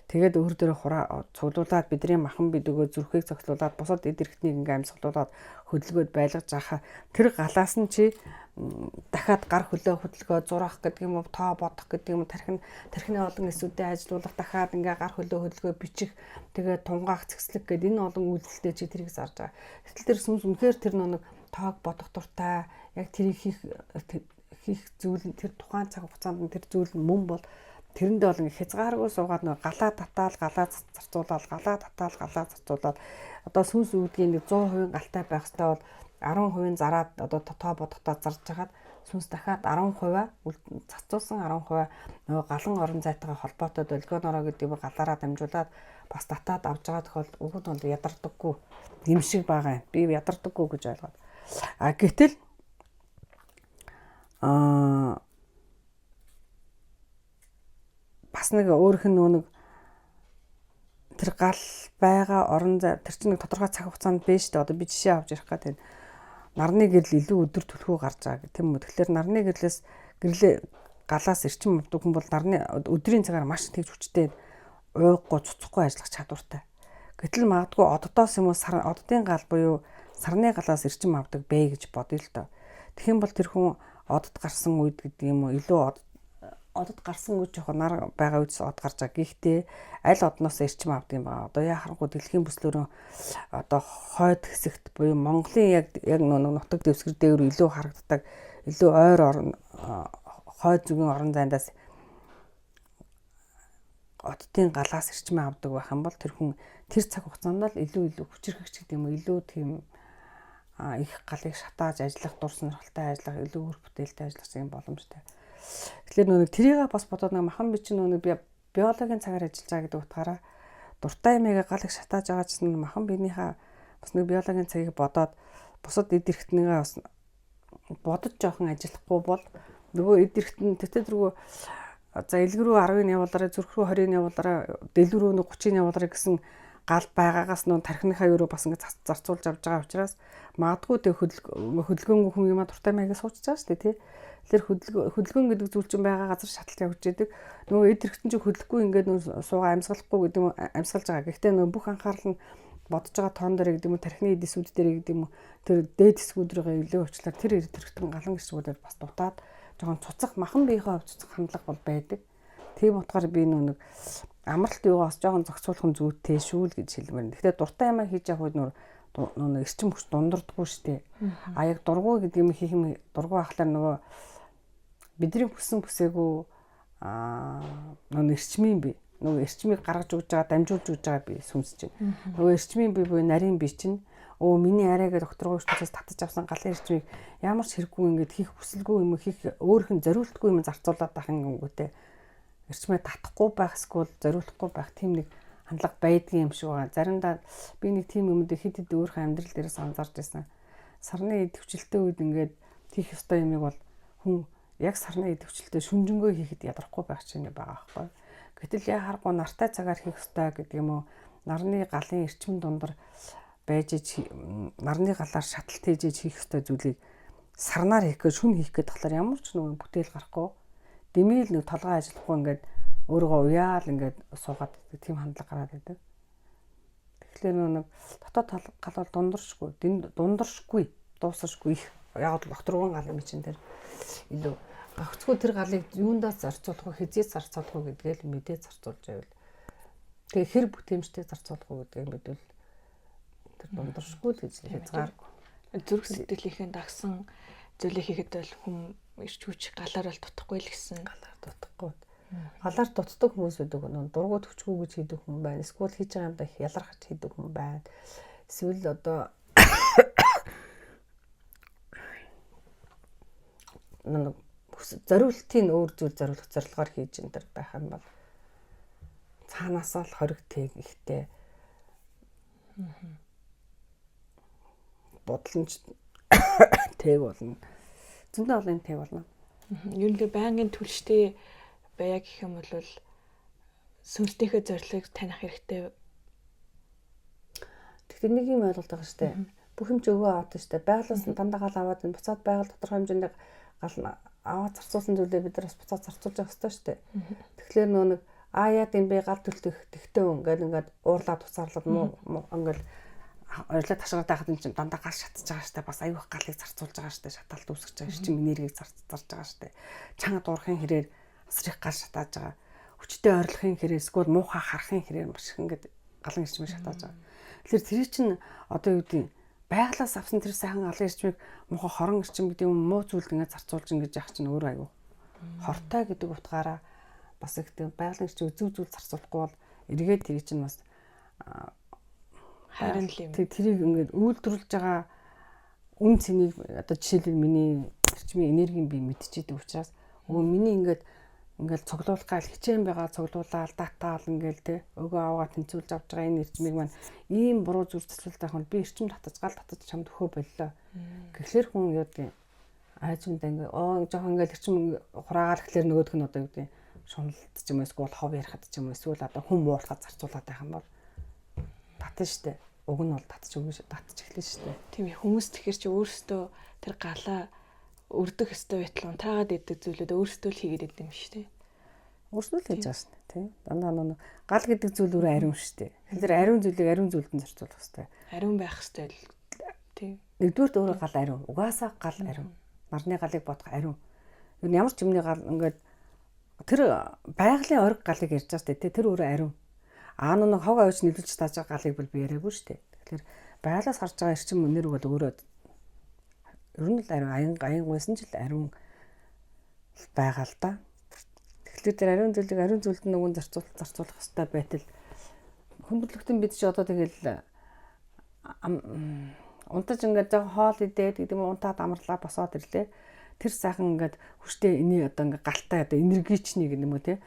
Тэгээд өөр дөрөө хураа цуглуулад бидний махан бид өгөө зүрхийг цогцлуулад бусад эд эрхтнийг ингээ амьсгалуулад хөдөлгөөд байлгаж байхаа тэр галаас нь чи дахиад гар хөлөө хөдөлгөө зурах гэдэг юм уу, тоо бодох гэдэг юм уу, тархины олон эсүүдээ ажилуулах, дахиад ингээ гар хөлөө хөдөлгөө бичих, тэгээд тунгаах, цэгцлэх гэдэг энэ олон үйлдэлтэй чи тэрийг зарж байгаа. Гэтэл тэр сүнс үнэхээр тэр нэг тоог бодох дуртай, яг тэрийг хийх зүйл тэр тухайн цаг хугацаанд тэр зүйл мөн бол тэрэндээ бол ингээ хязгааргүй суугаад нэг галаа татаал, галаа зарцуулаад, галаа татаал, галаа зарцуулаад одоо сүнс үүдгийн нэг 100% галтай байх хэвээр бол 10% зараад одоо тоо бодохдоо зарж хагаад сүнс дахиад 10% зарцуулсан 10% нөгөө галан орон зайтайгаа холбоотой долгионороо гэдэг юм галаараа дамжуулаад бас татаад авч байгаа тохиол уг нь бол ядардаггүй юм шиг байгаа юм. Би ядардаггүй гэж ойлгоод. А гэтэл бас нэг өөрөх нь нөгөө нэг тэр гал байгаа орон зай тэр чинь нэг тодорхой цаг хугацаанд биш үү? Одоо би жишээ авч ярих гэдэг. Нарны гэрэл илүү өдөр түлхүү гарч байгаа гэх тийм үү? Тэгэхээр нарны гэрлээс гэрлээ галаас эрчим авдаг хүн бол нарны өдрийн цагаар маш тэгж хүчтэй уйггүй цуцхгүй ажиллах чадвартай. Гэтэл магадгүй оддоос юм уу оддын гал буюу сарны галаас эрчим авдаг бэ гэж бодъё л доо. Тэгэх юм бол тэр хүн одод гарсан үед гэдэг юм уу илүү одод гарсан үед жоохон нар байгаа үедс од гарч байгаа. Гэхдээ аль одноос эрчим авдаг юм байна. Одоо яа харахгүй дэлхийн бүслөрөө одоо хойд хэсэгт буюу Монголын яг нэг нутаг дэвсгэр дээр илүү харагддаг, илүү ойр орон хойд зүгийн орон зайдаас оддын галаас эрчим авдаг байх юм бол тэр хүн тэр цаг хугацаанд л илүү хүчирхэгч гэдэг юм уу, илүү тийм Их галыг шатааж ажиллах, дур сонирхолтой ажиллах, илүү үр бүтээлтэй ажиллах юм боломжтой. Тэгэхээр нөгөө тэрийг бас бодоод нэг махан би чинь нөгөө биологийн цагаар ажиллаж байгаа гэдэг утгаараа дуртай юмыг гал их шатааж байгаа чинь махан биенийхээ бас нэг биологийн цагийг бодоод бусад эд эрхтнийгээ бас бодож жоохон ажиллахгүй бол нөгөө эд эрхтэн тэтгэл рүү за элэг рүү 10-ыг явуулаарай, зүрх рүү 20-ыг явуулаарай, дэлгэр рүү 30-ыг явуулаарай гэсэн гал байгаагаас нүүн тархиныхаа юу бас ингэ зарцуулж авч байгаа учраас магадгүй тэг хөдөлгөөнгүй хүн юма дуртай маягаа суучж байгаа шүү дээ тий. Тэр хөдөлгөөн гэдэг зүйл чинь байгаа газар шаталт явж идэг. Нөгөө эд хэрэгтэн чинь хөдлөхгүй ингээд нөө суугаа амьсгалахгүй гэдэг юм амьсгалж байгаа. Гэхдээ нөгөө бүх анхаарал нь бодож байгаа тоон дээр гэдэг юм уу тархины эд эсүүд дээр гэдэг юм уу тэр дээд эсгүүд рүүгээ илүү уучлаар тэр эд хэрэгтэн галан гисгүүдээр бас дутаад жоохон цуцах махан биеийнхээ хувьд цуцах хандлага бол байдаг. Тийм утгаар би нэг амралт юугаа бас жоохон зохицуулах нь зүйтэй шүү л гэж хэлмээр. Тэгэхээр дуртай юмаа хийж явах үед нөр эрчим хүч дундардгүй штэ. А яг дургу гэдэг юм хийх юм дургу ахлаар нөгөө бидний хүссэн хүсээгүй нөгөө эрчмийн бие нөгөө эрчмийг гаргаж өгж байгаа дамжуулж өгж байгаа бие сүнс чинь. Нөгөө эрчмийн бие буюу нарийн бие чинь өө миний арайгаа докторгоо ертөнцөөс татаж авсан галын эрчмийг ямар ч хэрэггүй ингээд хийх хүсэлгүй юм хийх өөрөх нь зориултгүй юм зарцуулаад байх ингэнгүүтээ эрчмээ татахгүй байх эсвэл зориулахгүй байх тийм нэг хандлага байдгийн юм шиг байгаа. Заримдаа би нэг тийм юмд хэд хэд өөрийнхөө амьдрал дээрээс анзаарч байсан. Сарны идэвхжилттэй үед ингээд хийх ёстой юмыг бол хүн яг сарны идэвхжилттэй шүнжэнгөө хийхэд ядрахгүй байх чинь байгаа байхгүй. Гэтэл яа харахгүй нартай цагаар хийх ёстой гэдэг юм уу? Нарны галын эрчим дундар байж иж нарны галаар шаталт хийж иж хийх ёстой зүйлийг сарнаар хийх гэж шүн хийх гээд тахлаар ямар ч нөгөө бүтээл гарахгүй. Дэмийл нэг толгой ажиллахгүй ингээд өөрийгөө уяал ингээд суугаад тийм хандлага гараад идэг. Тэгэхээр нэг дотоод гал бол дундаршгүй, дундаршгүй, дуусашгүй их. Яг л докторгон гал юм чинь тэр илүү гагцгүй тэр галыг юундаа зарцуулах вэ, хизээ зарцуулах вэ гэдгээл мэдээ зарцуулж байвал тэгээ хэр бүтээмжтэй зарцуулах уу гэдгийг мэдвэл тэр дундаршгүй л гэж хязгааргүй. Зүрх сэтгэлийнхээ дагсан зүйлийг хийхэд бол хүн ирч хүч галаар бол дутахгүй л гэсэн. Галаар дутахгүй. Галаар дутдаг хүмүүс байдаг. Дургу төвчгүй гэж хийдэг хүн байна. Эсвэл хийж байгаа юмдаа их ялархаж хийдэг хүн байна. Эсвэл одоо нэг зориултын өөр зүйл зориулах зорилгоор хийж энэ төр байх юм бол цаанаасаа л хориг тэг ихтэй. Бодлонч тэг болно. Зөндөө олон тэг болно. Ер нь тэгээ байнгын түлштэй байя гэх юм бол сүнснийхээ зорилгыг таних хэрэгтэй. Тэгэхээр нэг юм ойлголт байгаа шүү дээ. Бүх юм чи өгөө аваад шүү дээ. Байгалаас нь дандаа гал аваад энэ буцаад байгаль тодорхой хэмжээнд гал аваад зарцуулсан зүйлээ бид нар бас буцаад зарцуулж явах ёстой шүү дээ. Тэгэхээр нөө нэг аа яа гэм бэ гал төлтөх тэгтээ ингээд ингээд уурлаад туцаарлаад муу ингээд орилоо ташгаад байхад энэ чинь дандаа гал шатж байгаа штэ бас аюух галыг зарцуулж байгаа штэ шатаалт үүсгэж байгаа эрчим энергийг зарж байгаа штэ чанга дуурахын хэрээр асар их гал шатааж байгаа хүчтэй ойрлохын хэрээр эсвэл муухай харахын хэрээр маш их ингээд галан эрчмийг шатааж байгаа. Тэгэхээр тэр чинь одоо юу гэдэг байглаас авсан тэр сайхан галын эрчмийг муухай хорон эрчим гэдэг юм муу зүйлд ингээд зарцуулж ингэж яах чинь өөрөө аюу хортой гэдэг утгаараа бас их тийм байгалийн эрчим зөв зүйл зарцуулахгүй бол эргээд тэр чинь бас харин л юм. Тэрийг ингээд үйлдвэрлэж байгаа үн цэнийг одоо жишээлбэл миний эрчмийн энергийн би мэдчихэдэг учраас өө миний ингээд ингээд цуглуулах гал хичээн байгаа цуглуулаад датаал ингээл те өгөө аваа тэнцвүүлж авч байгаа энэ эрчмийг маань ийм буруу зүйл зарцуулж байх нь би эрчим татаж гал татаж чамд өгөө боллоо. Гэхлээр хүн юу гэдэг айжманд ингээд оо жоохон ингээд эрчим хураагаал гэхлээр нөгөөх нь одоо юу гэдэг шуналт ч юм уу эсвэл хов ярихад ч юм уу эсвэл одоо хүн муурлахад зарцуулаад байх юм бол татна штэ. Уг нь бол татчих өгнө татчих эхлэн штэ. Тийм ээ хүмүүс тэгэхэр чи өөрсдөө тэр галаа өрдөх ёстой байтал унтраагаад идэг зүйлүүд өөрсдөө л хийгээд идэв юм шүү дээ. Өөрсдөө л хийж байгаа шнэ тий. Дандаа нэг гал гэдэг зүйл өөрөө ариун штэ. Тэгэхээр ариун зүйлийг ариун зүйлд нь зарцуулах ёстой. Ариун байх ёстой л тий. Нэгдүгüрт өөрөө гал ариун. Угаасаа гал ариун. Нарны галыг бодох ариун. Ер нь ямар ч юмны гал ингээд тэр байгалийн ориг галыг ярьж байгаа штэ тий. Тэр өөрөө ариун. Аа нэг хог авч нийлүүлж тааж байгаа галыг бол би яриаггүй штэ. Тэгэхээр байгалаас гарч байгаа эрчим өнөр бол өөрөө ер нь л ариун аян гуйсан ч л ариун байгаа л да. Тэгэхээр тэр ариун зүйлийг ариун зүйлд нөгөө зарцуулах ёстой байтал хүндрэлтэн бид чи одоо тэгэл Унтаж ингээд жоохон хоол идээд гэдэг юм унтаад амарлаа босоод ирлээ. Тэр сайхан ингээд хүчтэй эний одоо ингээд галтай одоо энергичний гэдэг юм уу те.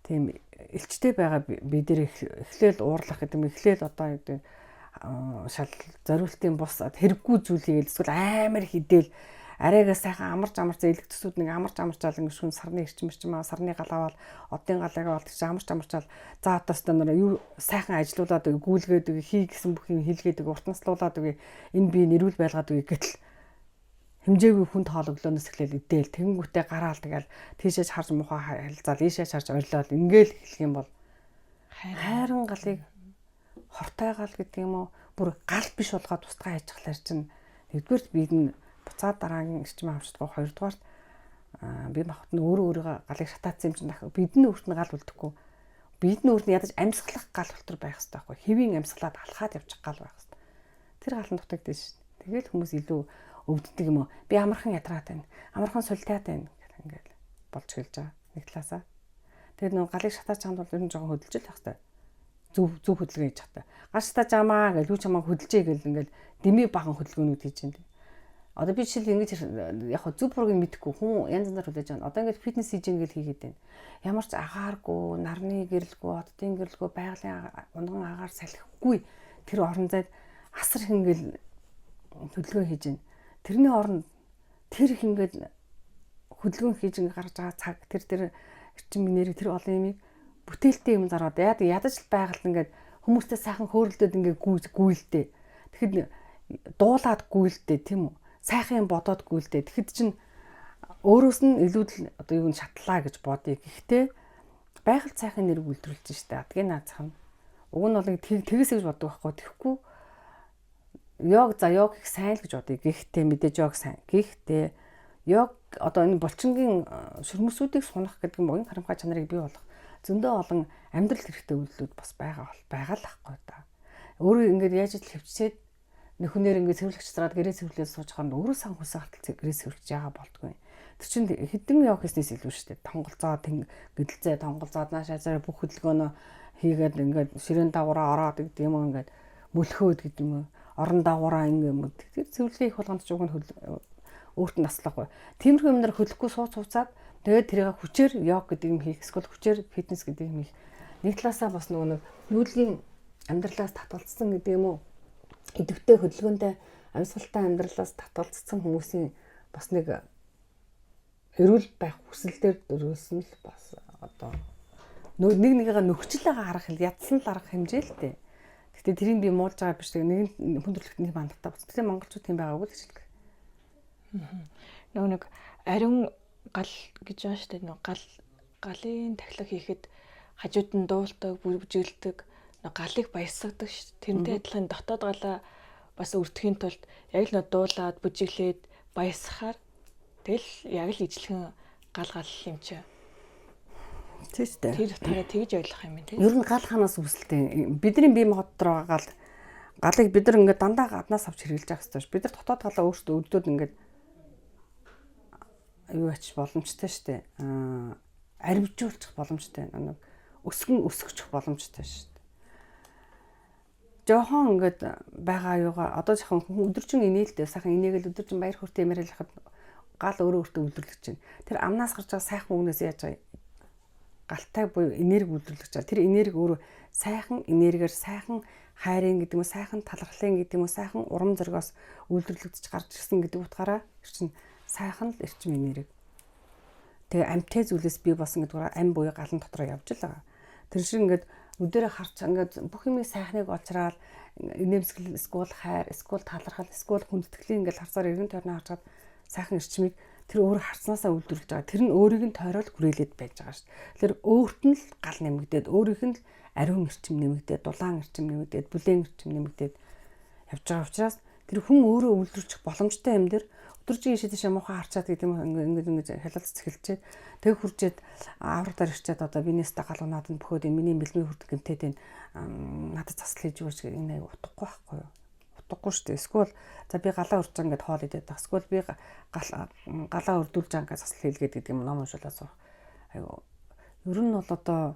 Тийм элчтэй байгаа би дээр эхлээл уурлах гэдэг юм эхлээл одоо гэдэг шал зориултын бус хэрэггүй зүйлийг эсвэл амар хідэл арайгаа сайхан амарч амарч элэг төсүүд нэг амарч амарчаал ингэ шүн сарны эрчим эрчим аа сарны гал аваад одын галыг аваад тийч амарч амарчаал за одоо өстө нэр юу сайхан ажилуулад өг гүйлгээд өг хий гэсэн бүх юм хийлгээд өг уртнаслуулад өг энэ би нэрүүл байлгаад өг гэтэл хэмжээгүй хүнд хоологлоноос эхлээл идээл тэнгүүтээ гараал тэгэл тийшээ харж мухаа харилцаал ийшээ харж орилол ингээл эхлэх юм бол хайран галыг хортой гал гэдэг юм уу бүр гал биш болгоод тусдаа хийж хахлаар чинь нэгдүгээрт бид нь буцаад дараагийн эрчим авчдгаа хоёрдугаарт бие махбод нь өөрөө өөрийгөө галыг шатаацсан юм чинь дахиад бид нь өөрт нь гал үлдэхгүй бид нь өөрт нь ядаж амьсгалах гал болтор байх хэрэгтэй байхгүй хэвийн амьсгалаад алхаад явчих гал байх хэрэгтэй тэр гал нь дутагдсан шин тэгэл хүмүүс илүү өвддөг юм уу би амархан ядраад байна амархан султаад байна гэх ингээл болж эхэлж байгаа нэг талаасаа тэгээд нөгөө галыг шатаач чамд бол ер нь жоохон хөдөлж л байх хэрэгтэй зөв зөв хөдөлгөөн хийж чадтай. Гал шатааж амаа гэж юу чамаа хөдөлжээ гэл ингээл дэмий баган хөдөлгөөнүүд хийж байна. Одоо би жишээл ингэж яг хөө зөв бурууг нь мэдэхгүй хүн янз янзаар хүлээж авна. Одоо ингэж фитнес хийж ингээл хийгээд байна. Ямар ч агааргүй, нарны гэрэлгүй, оддын гэрэлгүй, байгалийн унган агаар салхигүй тэр орон зайд асар их ингээл хөдөлгөөн хийж байна. Тэрний оронд тэр их ингээд хөдөлгөөн хийж ингээ гарч байгаа цаг тэр тэр эрчим энерги тэр олон юмыг бүтээлтэй юм заргаад ядаж л байгальд ингээд хүмүүстэй сайхан хөөрөлдөд ингээ гүйлдэ. Тэгэхэд дуулаад гүйлдэ тийм үү? Сайхан юм бодоод гүйлдэ. Тэгэхэд чинь өөрөөс нь илүү л одоо юу н шатлаа гэж бодъё. Гэхдээ байгаль сайхан нэрийг үйлдвэрлэж штэ. Адгийн наацх нь. Уг нь бол тэгээс гэж боддог байхгүй. Тэгэхгүй йог за йог их сайн л гэж бодъё. Гэхдээ мэдээж йог сайн. Гэхдээ йог одоо энэ булчингийн шөрмөсүүдийг сунах гэдэг нь буян харамхай чанарыг бий болгох зөндөө олон амьдрал хэрэгтэй үйлдэлүүд бас байгаа бол байгаа л ахгүй да. Өөрөө ингээд яаж л хөвчсээд нөхөнээр ингээд цэвэрлэгч зараад гэрээ цэвэрлээд сууж хахад өөрөө сан хүсээ хартал гэрээ цэвэрлэж яага болдгүй. Тэр чинь хэдэн йог хийснээс илүү шүү дээ. Тонголцоо гэдэлцээ тонголцоод наашаа зараа бүх хөдөлгөөнөө хийгээд ингээд ширээн дагавраа ороод гэдэг юм уу ингээд мөлхөөд гэдэг юм уу орон дагавраа ингээд юм. Тэр цэвэрлэгээ их болгонд ч уг нь өөрт нь таслахгүй. Тиймэрхүү юмнаар хөдлөхгүй сууц сууцаад тэгээд тэрийг хүчээр йог гэдэг юм хийх эсвэл хүчээр фитнес гэдэг юм хийх. Нэг талаасаа бас нөгөө нэг нүүдлийн амьдралаас татгалцсан гэдэг юм уу? Идэвхтэй хөдөлгөөнтэй амьсгалтай амьдралаас татгалцсан хүмүүсийн бас нэг эрүүл байх хүсэл дээр дөрүүлсэн л бас одоо нэг нэгнийгээ нөхцөл байгаа харах ядсан л арга хэмжээ л дээ. Гэтэ тэрийг би муулж байгаа биш. Нэг хүн төрөлхтний хандлагатай бас. Тэгээ монголчууд тийм байгаагүй л гэж хэлдэг. Нөгөө нэг ариун гал гэж байгаа шүү дээ. Нөгөө гал галын тахилга хийхэд хажууд нь дуулдаг, бүжиглдэг, нөгөө галыг баясгадаг шүү дээ. Тэрнтэй адилхан дотоод галаа бас өртөхийн тулд яг л нөгөө дуулаад, бүжиглээд баясгахаар тэгэл яг л ижлэхэн гал гал юм чи. Тийм шүү дээ. Тэр утгаараа тэгж ойлгох юм тий. Ер нь гал ханаас үүсэлтэй. Бидний бие махбод дотор байгаа гал галыг бид нар ингээд дандаа гаднаас авч хэрэглэж явах хэрэгтэй ш. Бид нар дотоод галаа өөрсдөө өвдөд ингээд юу ач боломжтой шүү дээ. Аа аривжуулчих боломжтой. Нэг өсгөн өсгөчих боломжтой шүү дээ. Жохон ингээд байгаа юугаа одоо жоохон хүн өдөржин инээлтэй сайхан инээгээл өдөржин баяр хөөртэй юм яриад гал өөрөө өөртөө үйлдвэрлэж байна. Тэр амнаас гарч байгаа сайхан үгнээс яаж байгаа галтай буюу энерги үйлдвэрлэж байгаа. Тэр энерги өөрөө сайхан энергиэр сайхан хайрын гэдэг юм уу, сайхан талархлын гэдэг юм уу, сайхан урам зоригоос үйлдвэрлэгдэж гарч ирсэн гэдэг утгаараа тэр чинь сайхан л эрчим энерги. Тэгээ амьтай зүйлээс бий болсон гэдэг нь ам буюу галан дотор явж л байгаа. Тэр шиг ингээд өдөрөө харч ингээд бүх юмыг сайхныг олчраал инээмсэглэл, эсвэл хайр, эсвэл талархал, эсвэл хүндэтгэлийн ингээд харцаар эргэн тойрноо харчаад сайхан эрчмийг тэр өөр харцнаасаа үйлдвэрлэж байгаа. Тэр нь өөрийг нь тойрол хүрээлээд байж байгаа шүү дээ. Тэгэхээр өөрт нь л гал нэмэгдээд, өөрийнх нь л ариун эрчим нэмэгдээд, дулаан эрчим нэмэгдээд, бүлээн эрчим нэмэгдээд явж байгаа учраас тэр хүн өөрөө үйлдвэрлэх боломжтой юм дээр өдөржин ийшээ тийшээ муухай харчаад гэдэг юм ингээд ингээд хялалц эхэлчээд тэг хуржээд аврагдаар ирчээд одоо бинээс та гал унаад нь бөхөөд энэ миний бэлмийн хүрд гэмтээд энэ надад засал хийж өгөөч гэх энэ аяг утгагүй байхгүй юу? Утгагүй шүү дээ. Эсвэл за би галаа урж байгаа ингээд хоол идээд байгаа. Эсвэл би галаа өрдүүлж байгаа ингээд засал хийлгээд гэдэг юм ном уншуулаад суух. Аюу. Ер нь бол одоо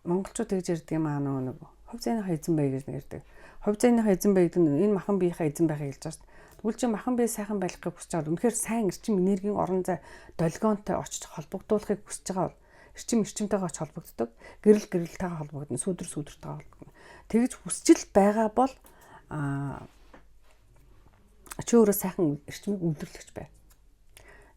монголчууд тэгж ярьдаг юм аа нөгөө нэг хувь зээний хайзан бай гэж ярьдаг. Хувь зээнийхээ эзэн бай гэдэг нь энэ махан биеийнхээ эзэн байхыг хэлж байгаа шүү дээ. Тэгвэл чи махан бие сайхан байлгахыг хүсэж байгаа бол үнэхээр сайн эрчим энергийн орон зай долгионтой очиж холбогдуулахыг хүсэж байгаа бол эрчим эрчимтэйгээ очиж холбогддог, гэрэл гэрэлтэйгээ холбогдно, сүүдэр сүүдэртэйгээ холбогдно. Тэгж хүсчил байгаа бол чи өөрөө сайхан эрчмийг үйлдвэрлэгч бай.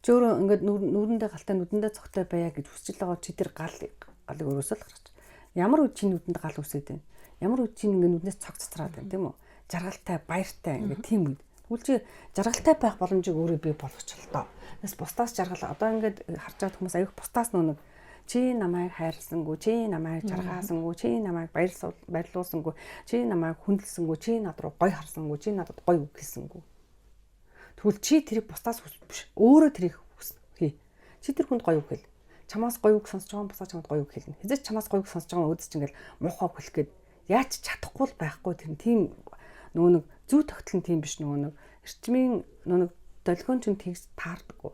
Чи өөрөө ингээд нүрэндээ галтай, нүдэндээ цогтой байя гэж хүсэж байгаа чи тэр галыг өөрөөсөө л гаргаж. Ямар үед чи нүдэнд гал үсээд байна? Ямар үед чи ингээд нүднээс цог цацраад байна, тийм үү? Жаргалтай, баяртай ингээд тийм үед. Тэгвэл чи жаргалтай байх боломжийг өөрөө бий болгоч л доо. Тэс бусдаас жаргал одоо ингээд харж байгаа хүмүүс аюух бусдаас нүг чи намайг хайрласангүй, чи намайг жаргаасангүй, чи намайг баярлуулсангүй, чи намайг хүндэлсэнгүй, чи над руу гой харсангүй, чи надад гой үг хэлсэнгүй. Тэгвэл чи тэрийг бусдаас биш, өөрөө тэрийг хий. Чи тэр хүнд гоё үг хэл. Чамаас гоё үг сонсож байгаа бусдаа чамд гоё үг хэлнэ. Хизээч чамаас гоё үг сонсож байгаа өөдөс чинь ингээл муухай үг хэлэх гээд яаж чадахгүй л байхгүй тэр тийм нөгөө нэг зүү тогтол нь тийм биш нөгөө нэг эрчмийн нөгөө нэг долгион чинь тэгж таардаггүй.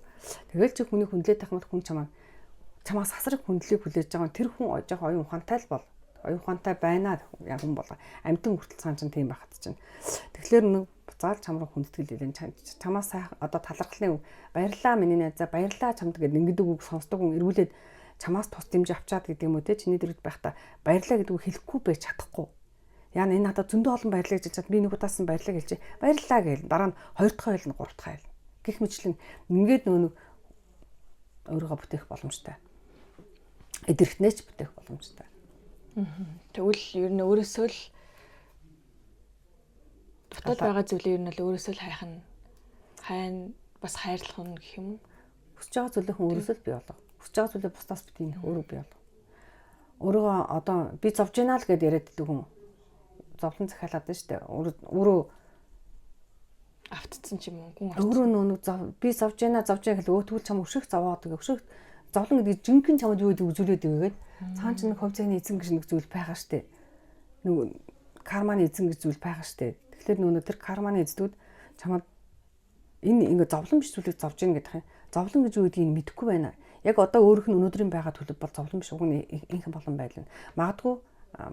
Тэгэл чи хүний хүндлээд байх юм бол хүн чамаас асар их хүндлийг хүлээж байгаа тэр хүн жоохон оюун ухаантай л бол оюун ухаантай байна яг хүн болго. Амьтан хүртэл цаан чинь тийм байхад чинь. Тэгэхээр нэг буцаал чам руу хүндэтгэл илэн чамаас сайхан одоо талархлын баярлаа миний найзаа баярлаа чамд гэдэг ингэдэг үг сонсдог хүн эргүүлээд чамаас тус дэмжиж авчаад гэдэг юм уу те чиний дэргэд байхдаа баярлаа гэдэг үг хэлэхгүй байж чадахгүй. Яа энэ надад зөндөө олон баярлаа гэж хэлж чад би нэг удаас нь баярлаа хэлж баярлаа гээл дараа нь хоёр дахь хэлнэ гурав дахь хэлнэ. Гэх мэтлэн ингээд нөгөө нэг өөрийгөө бүтээх боломжтой. Эдэрхнээч бүтээх боломжтой. Тэгвэл ер нь өөрөөсөө л дотоод байгаа зүйлээ ер нь л өөрөөсөө л хайх нь хайн бас хайрлах нь гэх юм уу? Хүсэж байгаа зүйлээ хүн өөрөөсөө л бий болго. Хүсэж байгаа зүйлээ бусдаас битгий өөрөө бий болго. Өөрийгөө одоо би зовж гинэ л гэд яриад байдаг хүн зовлон захиалаад байна шүү дээ. Өөрөө автцсан ч юм уу гүн өөрөө нөө би зовж гинэ зовж гинэ гэл өө тэгвэл чам өшөх зовоод тэгээ өшөх зовлон гэдэг жинхэнэ чамд юу гэдэг үзүүлээд өгөөд цаан чинь хувь зээний эзэн гэж нэг зүйл байгаа штэ. Нэг карманы эзэн гэж зүйл байгаа штэ. Тэгэхээр нөө тэр карманы эздүүд чамд энэ ингээ зовлон биш зүйлийг зовж гин гэдэг юм. Зовлон гэж юу гэдгийг мэдэхгүй байна. Яг одоо өөрөх нь өнөөдрийн байгаа төлөв бол зовлон биш уг нь инхэн болон байдал. Магадгүй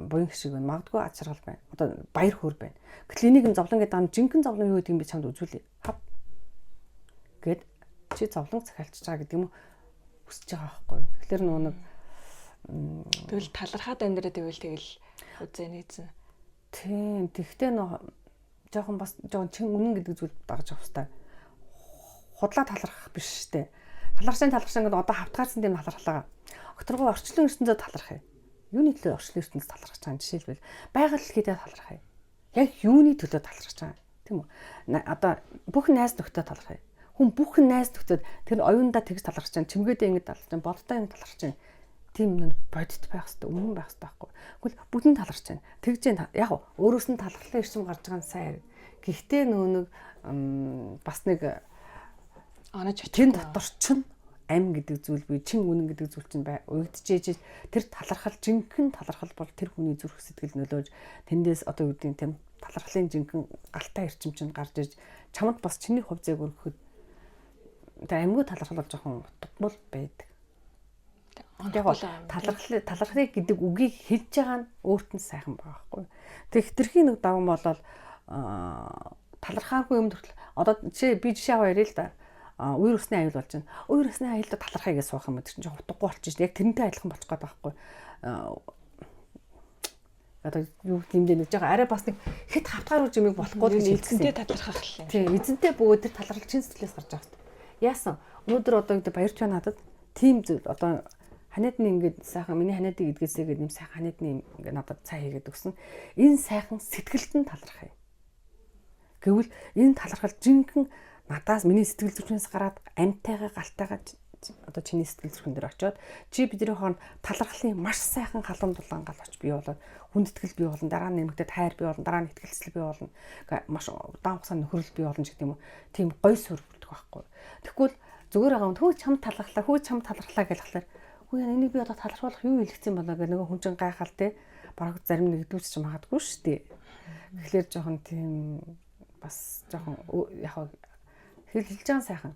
буян хишиг байна. Магадгүй аз жаргал байна. Одоо баяр хөөр байна. Гэтэл энийг нь зовлон гэдэг нь жинхэнэ зовлон юу гэдгийг би чамд үзүүлье. Хав. Гэд чи зовлон захиалчиж байгаа гэдэг юм уу? Хүсэж байгаа байхгүй. Тэгэхээр нөгөө нэг тэгвэл талархаад амьдраад ивэл тэгэл үзээний эзэн. Тийм. Тэгвэл нөө жоохон бас жоохон чин үнэн гэдэг зүйл дагаж явах хэрэгтэй. Худлаа талархах биш штэ. Талархсан талархсан гэдэг одоо хавтгаарсан тийм талархлаа. Огторгоо орчлон ертөнцөд талархъя. Юуны төлөө орчлон ертөнцөд талархаж байгаа юм жишээлбэл байгаль дэлхийдээ талархъя. Яг юуны төлөө талархаж байгаа тийм үү? Одоо бүх найз нөхдөд талархъя. Хүн бүх найз нөхдөд тэр оюундаа тэгж талархаж байгаа, чимгээдээ ингэж талархаж байгаа, бодтой ингэж талархаж байгаа. Тийм нэг бодит байх хэрэгтэй, үнэн байх хэрэгтэй байхгүй. Тэгвэл бүгд нь талархаж байна. Тэгж яг өөрөөс нь талархлын эрчим гарч байгаа нь сайн. Гэхдээ нөө нэг бас нэг онож очих. Тэн дотор чинь ам гэдэг зүйл буюу чин үнэн гэдэг зүйл чинь уягдчихэж тэр талархал жинхэнэ талархал бол тэр хүний зүрх сэтгэл нөлөөж тэндээс одоо юу гэдэг тийм талархлын жинхэнэ галтай эрчим чинь гарч иж чамд бас чиний хувь зээг өргөхөд тэг амьгүй талархал бол жоохон утгагүй байдаг. Яг талархал талархлыг гэдэг үгийг хэлж байгаа нь өөрт нь сайхан байгаа байхгүй. Тэг хитрхийн нэг даван болол талархаагүй юм төрөл одоо жишээ би жишээ аваа яриа л да. Үер өсний аюул болж байна. Үер өсний аюулд талархая гэж суух юм тэр чинь утгагүй болчих шин. Яг тэрнтэй адилхан болчих гээд байгаа байхгүй. Одоо юу гэмдэ нэг жоо арай бас нэг хэд хавтгаар үж юмыг болохгүй гэж эзэнтэй талархах л юм. Тийм эзэнтэй бөгөөд тэр талархал чин сэтгэлээс гарч байгаа юм. Яасан өнөөдөр одоо гэдэг баярч байна надад тийм зүйл одоо ханиадны ингээд сайхан миний ханиадыг идгээсээ гэдэг юм сайхан ханиадны ингээд надад цай хийгээд өгсөн. Энэ сайхан сэтгэлд нь талархая. Гэвэл энэ талархал жинхэнэ надаас миний сэтгэл зүрхнээс гараад амтайгаа галтайгаа одоо чиний сэтгэл зүрхэн дээр очиод чи бидний хооронд талархлын маш сайхан халуун дулаан гал оч бий болоод хүндэтгэл бий болно, дараа нь нэмэгдээд хайр бий болно, дараа нь итгэлцэл бий болно, маш удаан хугацаанд нөхөрлөл бий болно гэх юм уу. Тийм гой сүр бүрдэх байхгүй. Тэгвэл зүгээр байгаа юм хөө чам талархлаа, хөө чам талархлаа гэж хэлэхлээр үгүй энийг би одоо талархуулах юу хэлгэцэн болоо гэх нөгөө хүн чинь гайхал те бараг зарим нэгдүүч ч магадгүй шүү дээ. Тэгэхээр жоохон тийм бас жоохон яг хэлж байгаа сайхан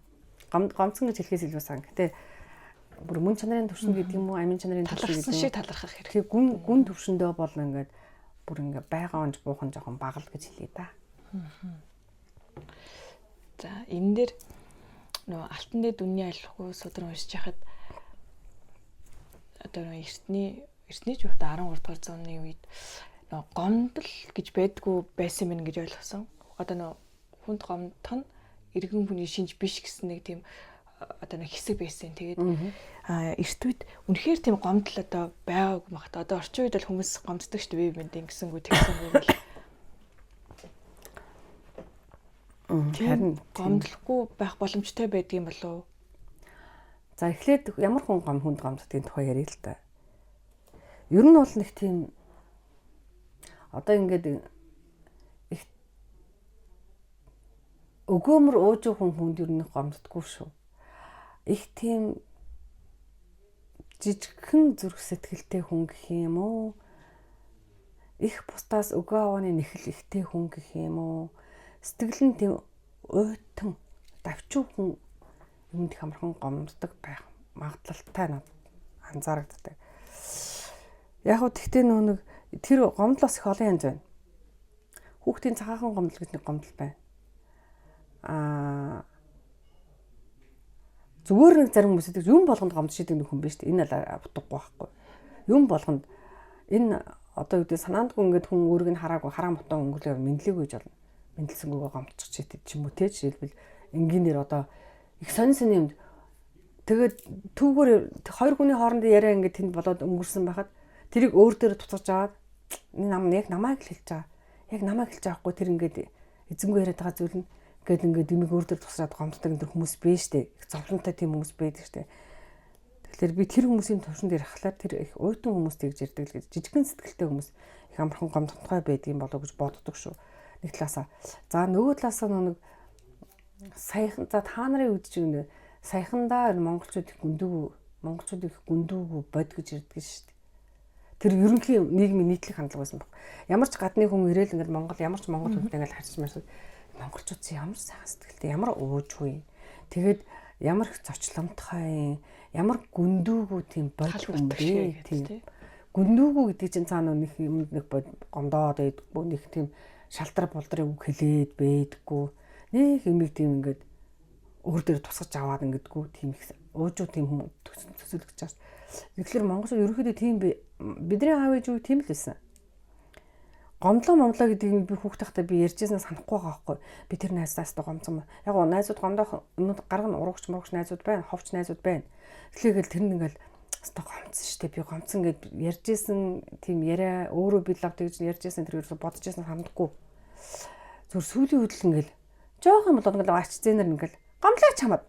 гомцсон гэж хэлхээс илүү сайн. Гэтэ бүр мөн чанарын төвшин гэдэг юм уу, амин чанарын төвшин гэдэг юм. Шиг талархах хэрэгтэй. Гүн гүн төвшөндөө бол ингээд Бүр ингээ байгаа онж буухан жоохон бага л гэж хэлье да. За энэ дээр нөгөө Алтан дэд үнний айлхуу судар уншиж хахад одоо нөгөө эртний ч үхтэ 13 дугаар зууны үед нөгөө гомдол гэж байдгүй байсан юм гэж ойлгосон. Одоо нөгөө хүнд гомдох нь иргэн хүний шинж биш гэсэн нэг тийм одоо нэг хэсэг байсан. Тэгээд эрт үед үнэхээр тийм гомдол одоо байгаагүй махт. Одоо орчин үед бол хүмүүс гомддог шүү дээ. Би мэд ингэсэнгүү тэгсэнгүү гэл. Харин гомдлохгүй байх боломжтой байдгийн болов уу? За эхлээд ямар хүн гом хүнд гомддгийн тухай ярил л та. Ер нь бол нэг тийм одоо ингээд их өгөөмөр уужуу хүн хүнд ер нь гомддоггүй шүү. Их тийм жижигхэн зүрх сэтгэлтэй хүн гэх юм уу? Их бусдаас өгөө авааны нэхэл ихтэй хүн гэх юм уу? Сэтгэл нь тийм уйтан давчуу хүн юмд их амархан гомддог байх магадлалтай надад анзаарагддаг. Яг хөө тэгтээ нөө нэг тэр гомдол бас их олон янз байна. Хүүхдийн цагаахан гомдол гэж нэг гомдол байна. Аа зүгээр нэг зарим хүмүүс гэдэг юм болгонд гомдож идэг нэг хүн биш үү? Энэ л утгагүй байхгүй. Юм болгонд энэ одоо юу гэдэг санаандгүй ингээд хүн өөрийг нь хараагүй хараа мутаа өнгөрлөөр мэдлээгүй гэж болно. Мэдлсэнгүйгээ гомдчих ч юм уу те жишээлбэл энгийнээр одоо их сонин сонин юмд тэгээд түүгээр хоёр хүний хоорондын яриа ингээд тэнд болоод өнгөрсөн байхад тэрийг өөр дээр туцаж аваад нам яг намайг л хэлж байгаа. Яг намайг хэлж байгаа хгүй тэр ингээд эзэнгүй яриад байгаа зүйл нь гээд ингээд имийг өөр дээр тусраад гомддог энэ хүмүүс бэж штэ. Их зовлонтой тийм хүмүүс байдаг штэ. Тэгэхээр би тэр хүмүүсийн төвшөнд ярихлаар тэр их уйтан хүмүүс тэгж ярьдаг л гэж жижигхэн сэтгэлтэй хүмүүс их амархан гомдохтой байдгийн болов гэж боддог шүү. Нэг талаасаа. За нөгөө талаасаа нэг саяхан за та нарын үед чинь нэ саяхандаа монголчууд их гүндүүг монголчууд их гүндүүг бод гэж ярьдаг шүү дээ. Тэр ерөнхий нийгмийн нийтлэг хандлага байсан баг. Ямар ч гадны хүн ирээл ингээд Монгол ямар ч монгол хүнтэй ингээд харьцаж марсад монголчууд ямар сайхан сэтгэлтэй ямар уужгүй. Тэгээд ямар их зочломтгой ямар гүндүүгүү тийм бод хүн бэ тийм. Гүндүүгүү гэдэг чинь цаана нэг юм нэг бод гомдоод байдаггүй нэг тийм шалдар булдрын үг хэлээд байдаггүй. Нэг юмыг тийм ингээд өөр дээр тусгаж аваад ингэдэггүй тийм их уужуу тийм хүн төсөөлөгдөж байгаа. Тэгэхээр монголчууд ерөнхийдөө тийм бидний аав ээж үе тийм л байсан. Гомдлоо момлоо гэдэг нь би хүүхдээ байхдаа би ярьжсэн санахгүй байгаа байхгүй. Би тэр найзаас та гомцсон. Яг гоо найзууд гомдоох юмуд гарга нь урагч мурагч найзууд байна, ховч найзууд байна. Тэгэхээр тэр нь ингээл өстой гомцсон шүү дээ. Би гомцсон гэд ярьжсэн тийм яриа өөрөө би лав тэгж ярьжсэн тэр ерөөсө бодож байсан санахгүй. Зүр сүүлийн үед л ингээл жоох юм болоод ингээл ач зэнэр ингээл гомлоо чамд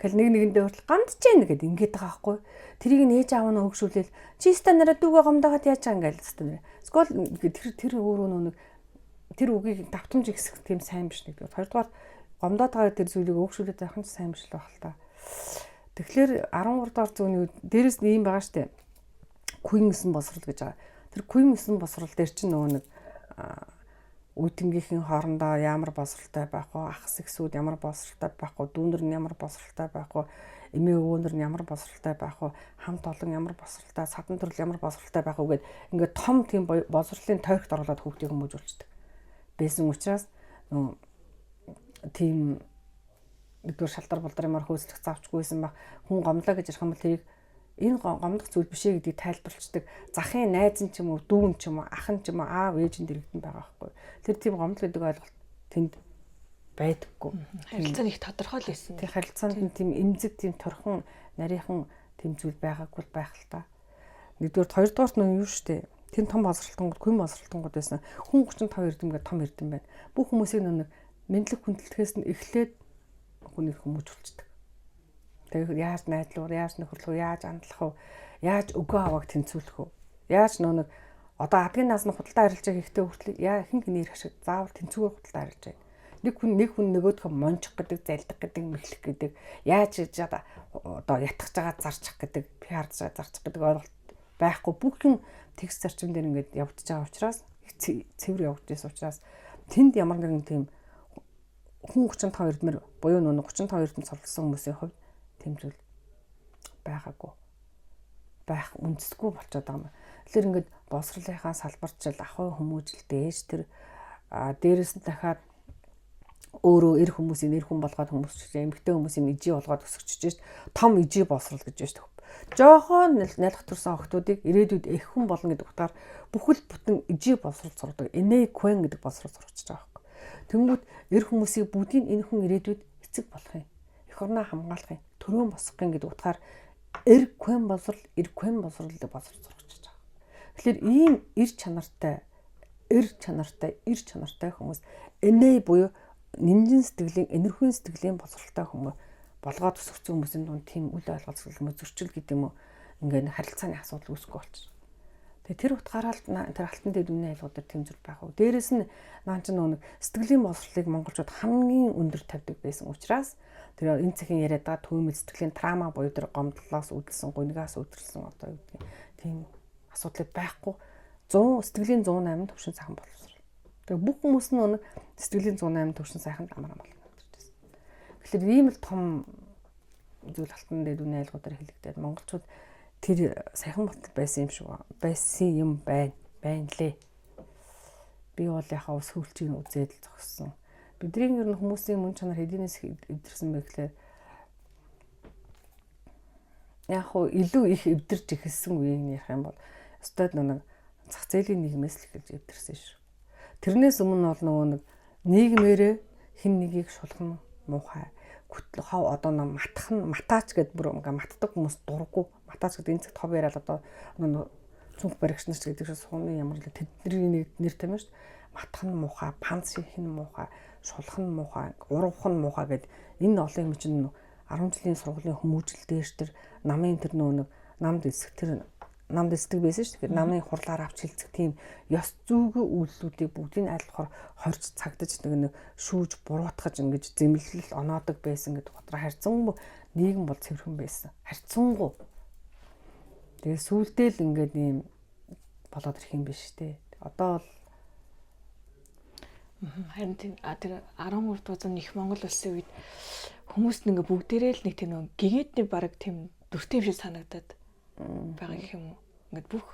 гэл нэг нэгэндээ хүртэл гомдож гин гэд ингээд байгаа байхгүй. Тэрийг нь ээж аав нь хөгшүүлээл чи ста нараа дүүгээ гомдоогоод яаж байгаа ингээл ста нараа. Эсвэл тэр өөрөө нэг тэр үгийг давтамж ихсэх тийм сайн биш нэг. Хоёрдугаар гомдоод байгаа тэр зүйлийг өөгшүүлээд байх нь сайн биш л байх л та. Тэгэхээр 13 дугаар зууны үед дээрэс нь ийм байгаа штэ. Queen гэсэн босрол гэж байгаа. Тэр Queen гэсэн босрол дээр чинь нөгөө нэг үтнгийнхэн хоорондоо ямар боловсралтай байх вэ? Ах сэгсүүд ямар боловсралтай байх вэ? Дүүнер нь ямар боловсралтай байх вэ? Эмээ өвөөнөр нь ямар боловсралтай байх вэ? Хамт олон ямар боловсралтай, садан төрөл ямар боловсралтай байх вэ гэд ингээд том тийм боловсролын тойрогт оруулаад хүүхдийг хүмүүжүүлчихдэг. Байсан учраас нөө тийм нэгдүгээр шалтар булдар ямар хөөцлөх завчгүйсэн баг хүн гомдлоо гэж ярих юм бол тэрийг энэ гомдох зүйл биш ээ гэдгийг тайлбарлцдаг захын найз нь ч юм уу дүү нь ч юм уу ах нь ч юм уу аав ээж нь дэрэгдэн байгаа байхгүй. Тэр тийм гомдол гэдэг ойлголт тэнд байдаггүй. Харилцаа нь их тодорхой л байсан. Тэр харилцаанд нь тийм эмзэг тийм торхон нарийнхан тийм зүйл байгаагүй байх л та. Нэгдүгээр хоёрдугаарт нь юу штэ. Тэр том боловсралтангууд, күн боловсралтангууд байсан. Хүн 35 эрдэм гэдэг том эрдэм байна. Бүх хүмүүсийг нэг мэдлэг хүндлэхээс нь эхлээд хүнийг хүмүүжүүлчихдэг. Тэгээд яаж найдлуур, яаж нөхөрлөх, яаж андлах вэ? Яаж өгөө авааг тэнцвүүлэх вэ? Яаж нөө нэг одоо адгийн нас нь худалдаа арилжаа хийхдээ хүртэл яа хэн гинээр хашиг заавал тэнцвүүгээр худалдаа арилжаа. Нэг хүн нөгөөдхөө мончих гэдэг, залдах гэдэг, мэхлэх гэдэг, яаж хийж одоо ятгах байгаа зарчих гэдэг, пиарж байгаа зарчих гэдэг ойлголт байхгүй. Бүх юм тэгс зарчим дээр ингээд явагдаж байгаа учраас цэвэр явагдаж байсан учраас тэнд ямар нэгэн тийм хүн 35 эрдмэр буюу нөө 35 эрдэм суралцсан хүмүүсийн хувьд тийм зүйл байгаагүй. байх үндэсгүй болчиход байгаа юм. Тэгэхээр ингээд боловсролынхаа салбарчил ахуй хүмүүжил дээж тэр дээрэс нь дахиад өөрөө эр хүмүүсийн эр хүн болгоод хүмүүс эмэгтэй хүмүүсийн ижи болгоод өсгөчж шít том ижи боловсрол гэж байна шүү. Жохон нялх төрсэн охтуудыг ирээдүйд эх хүн болно гэдэг утгаар бүхэл бүтэн ижи боловсрол сургадаг. Энэ квен гэдэг боловсрол сургаж байгаа байхгүй. Тэнгүүд эр хүмүүсийг бүгдийг энэ хүн ирээдүйд эцэг болох юм. Эх орноо хамгаалах юм. Төрөөн босгох юм гэдэг утгаар эр квен боловсрол, эр квен боловсрол гэдэг боловсрол сургаж байгаа. Тэгэхээр ийм эр чанартай, эр чанартай, эр чанартай хүмүүс энэ буюу нэмжин сэтгэлийн, энэрхүүн сэтгэлийн боловсролтой хүмүүс болгоод өсгөцсөн хүмүүсийн дунд тийм үл ойлголт юм уу, зөрчил гэдэг юм уу, ингээд харилцааны асуудал үүсэхгүй болчихно. Тэгээ тэр утгаараа л тэр алтан дэд үнийн айлгууд дээр тийм зүйл байх уу. Дээрээс нь наан ч нэг сэтгэлийн боловсролыг монголчууд хамгийн өндөр тавьдаг байсан учраас тэр энэ цагийн яриад байгаа түүмэл сэтгэлийн трама буюу тэр гомдлоос үүдэлсэн, гунигаас үүдэлсэн одоо юу гэдгийг тийм асуудлыг байхгүй 100 сэтгэлийн 108 төвшин сайхан боловсрол. Тэгээ бүх хүмүүс нь нэг сэтгэлийн 108 төвшин сайхан амар амгалан амьдарч байсан. Тэгэхээр ийм л том зүйл алтан дэд үнийн айлгуудаар хэлэгдээд монголчууд тэр саяхан болтол байсан юм шиг байсан юм байна. Байна лээ. Би бол яхаа ус хөлчийг үзээд л зогссон. Бидний ер нь хүмүүсийн мөн чанар хэдийнээс эвдэрсэн бэ гэхлээр яг хуу илүү их эвдэрч эхэлсэн үеийг ярих юм бол өстой нэг зах зээлийн нийгмээс л эхэлж эвдэрсэн шүү. Тэрнээс өмнө бол нөгөө нэг нийгмээрээ хин нэгийг шулах нь муухай хов одоо нэг матах нь матаач гэд бүр ингээ матдаг хүмүүс дурггүй матаач гэдэг энэ цагт хов яриад одоо цүнх баригч нар ч гэдэг шиг сууны ямар л тэдний нэг нэр тамир шүү. Матах нь муухай, панц хийх нь муухай, шулах нь муухай, урвах нь муухай гэд энэ олон юм чинь 10 жилийн сургуулийн хүмүүжил дээрш тэр намын тэр нөө нэг намд эсэх тэр намд эсдэг байсан шүү. Тэгэхээр намын хурлаар авч хилцэх тийм ёс зүйн үйлдэлүүдийг бүгдийг аль болохоор хорж цагдаж нэг шүүж буруутгаж ингэж зэмлэл оноодог байсан гэдэг утгаар харьцангуй нийгэм бол цэвэрхэн байсан. Харьцангуй. Тэгээ сүулдэ л ингээд ийм болоод ирэх юм биш үү? Одоо бол харин тэр 13 дугаар зууны их Монгол улсын үед хүмүүс нэг бүгдээрээ л нэг тийм нэг гэгээдний баг тийм дүртэй юм шиг санагдаад байгаа гэх юм уу. Ингээд бүх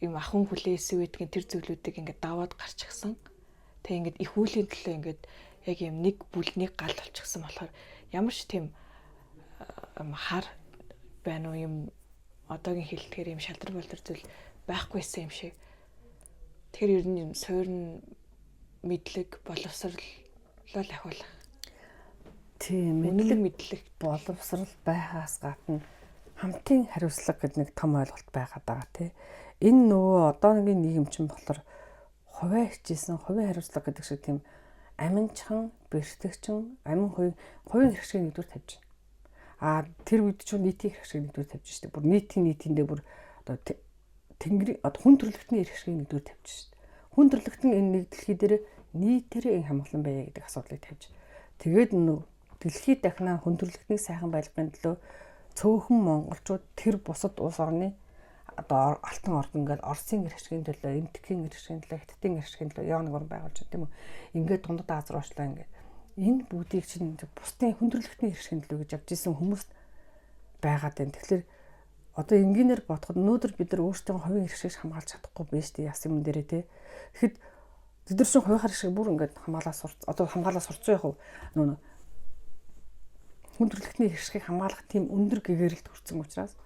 юм ахын хүлээсэн үедгийн тэр зүйлүүдийг ингээд даваад гарчихсан. Тэгээ ингээд их үүлийн төлөө ингээд яг юм нэг бүл нэг гал болчихсон болохоор ямар ч тийм хар байна уу юм одоогийн хэлдгээр юм шалдар болдор зүйл байхгүйсэн юм шиг. Тэгэхээр ер нь юм суурин мэдлэг боловсрлоо ахиулах. Тийм, мэдлэг боловсрал байхаас гадна хамтын хариуцлага гэдэг нэг том ойлголт байгаад байгаа тий. Энэ нөгөө одоогийн нийгэм чинь болохоор хувиа хичээсэн, хувийн хариуцлага гэдэг шиг тийм аминчхан, бэртгчин, амин хувийн хэрэгшгийг нэгдүгээр тавьж байна. А тэр үед чинь нийтийн хэрэгшгийг нэгдүгээр тавьж штэ. Бүр нийтийн нийтиндээ бүр одоо тэнгэрийн одоо хүн төрөлхтний хэрэгшгийг нэгдүгээр тавьж штэ. Хүн төрөлхтөн энэ нэг дэлхий дээр нийтээрээ энэ хамгаалан байя гэдэг асуудлыг тавьж. Тэгээд нөгөө дэлхийд дахнаа хүн төрөлхтнийг сайхан байлгахын төлөө цөөхөн монголчууд тэр бусад улс орны одоо Алтан Ордон ингээд Оросын эрх ашигын төлөө, Эмтгийн эрх ашигын төлөө, Хятадын эрх ашигын төлөө яа нэг орн байгуулж тийм үү. Ингээд дундад Аз руу очлаа ингээд. Энэ бүгдийг чинь бусдын хүндрэлтний эрх ашигын төлөө гэж явж исэн хүмүүс байгаад байна. Тэгэхээр одоо энгийнээр бодоход өнөөдөр бид нар өөрсдөө хувийн эрх ашиг хамгаалж чадахгүй байж тээ яс юм дээрээ те. Тэгэхэд бид нар чинь хувийн эрх ашиг бүр ингээд хамгаалаа сурц одоо хамгаалаа сурцсан яг нөө хүн төрөлхтний эрх ашигыг хамгаалах тийм өндөр гэгэрэлт хүрсэн учраас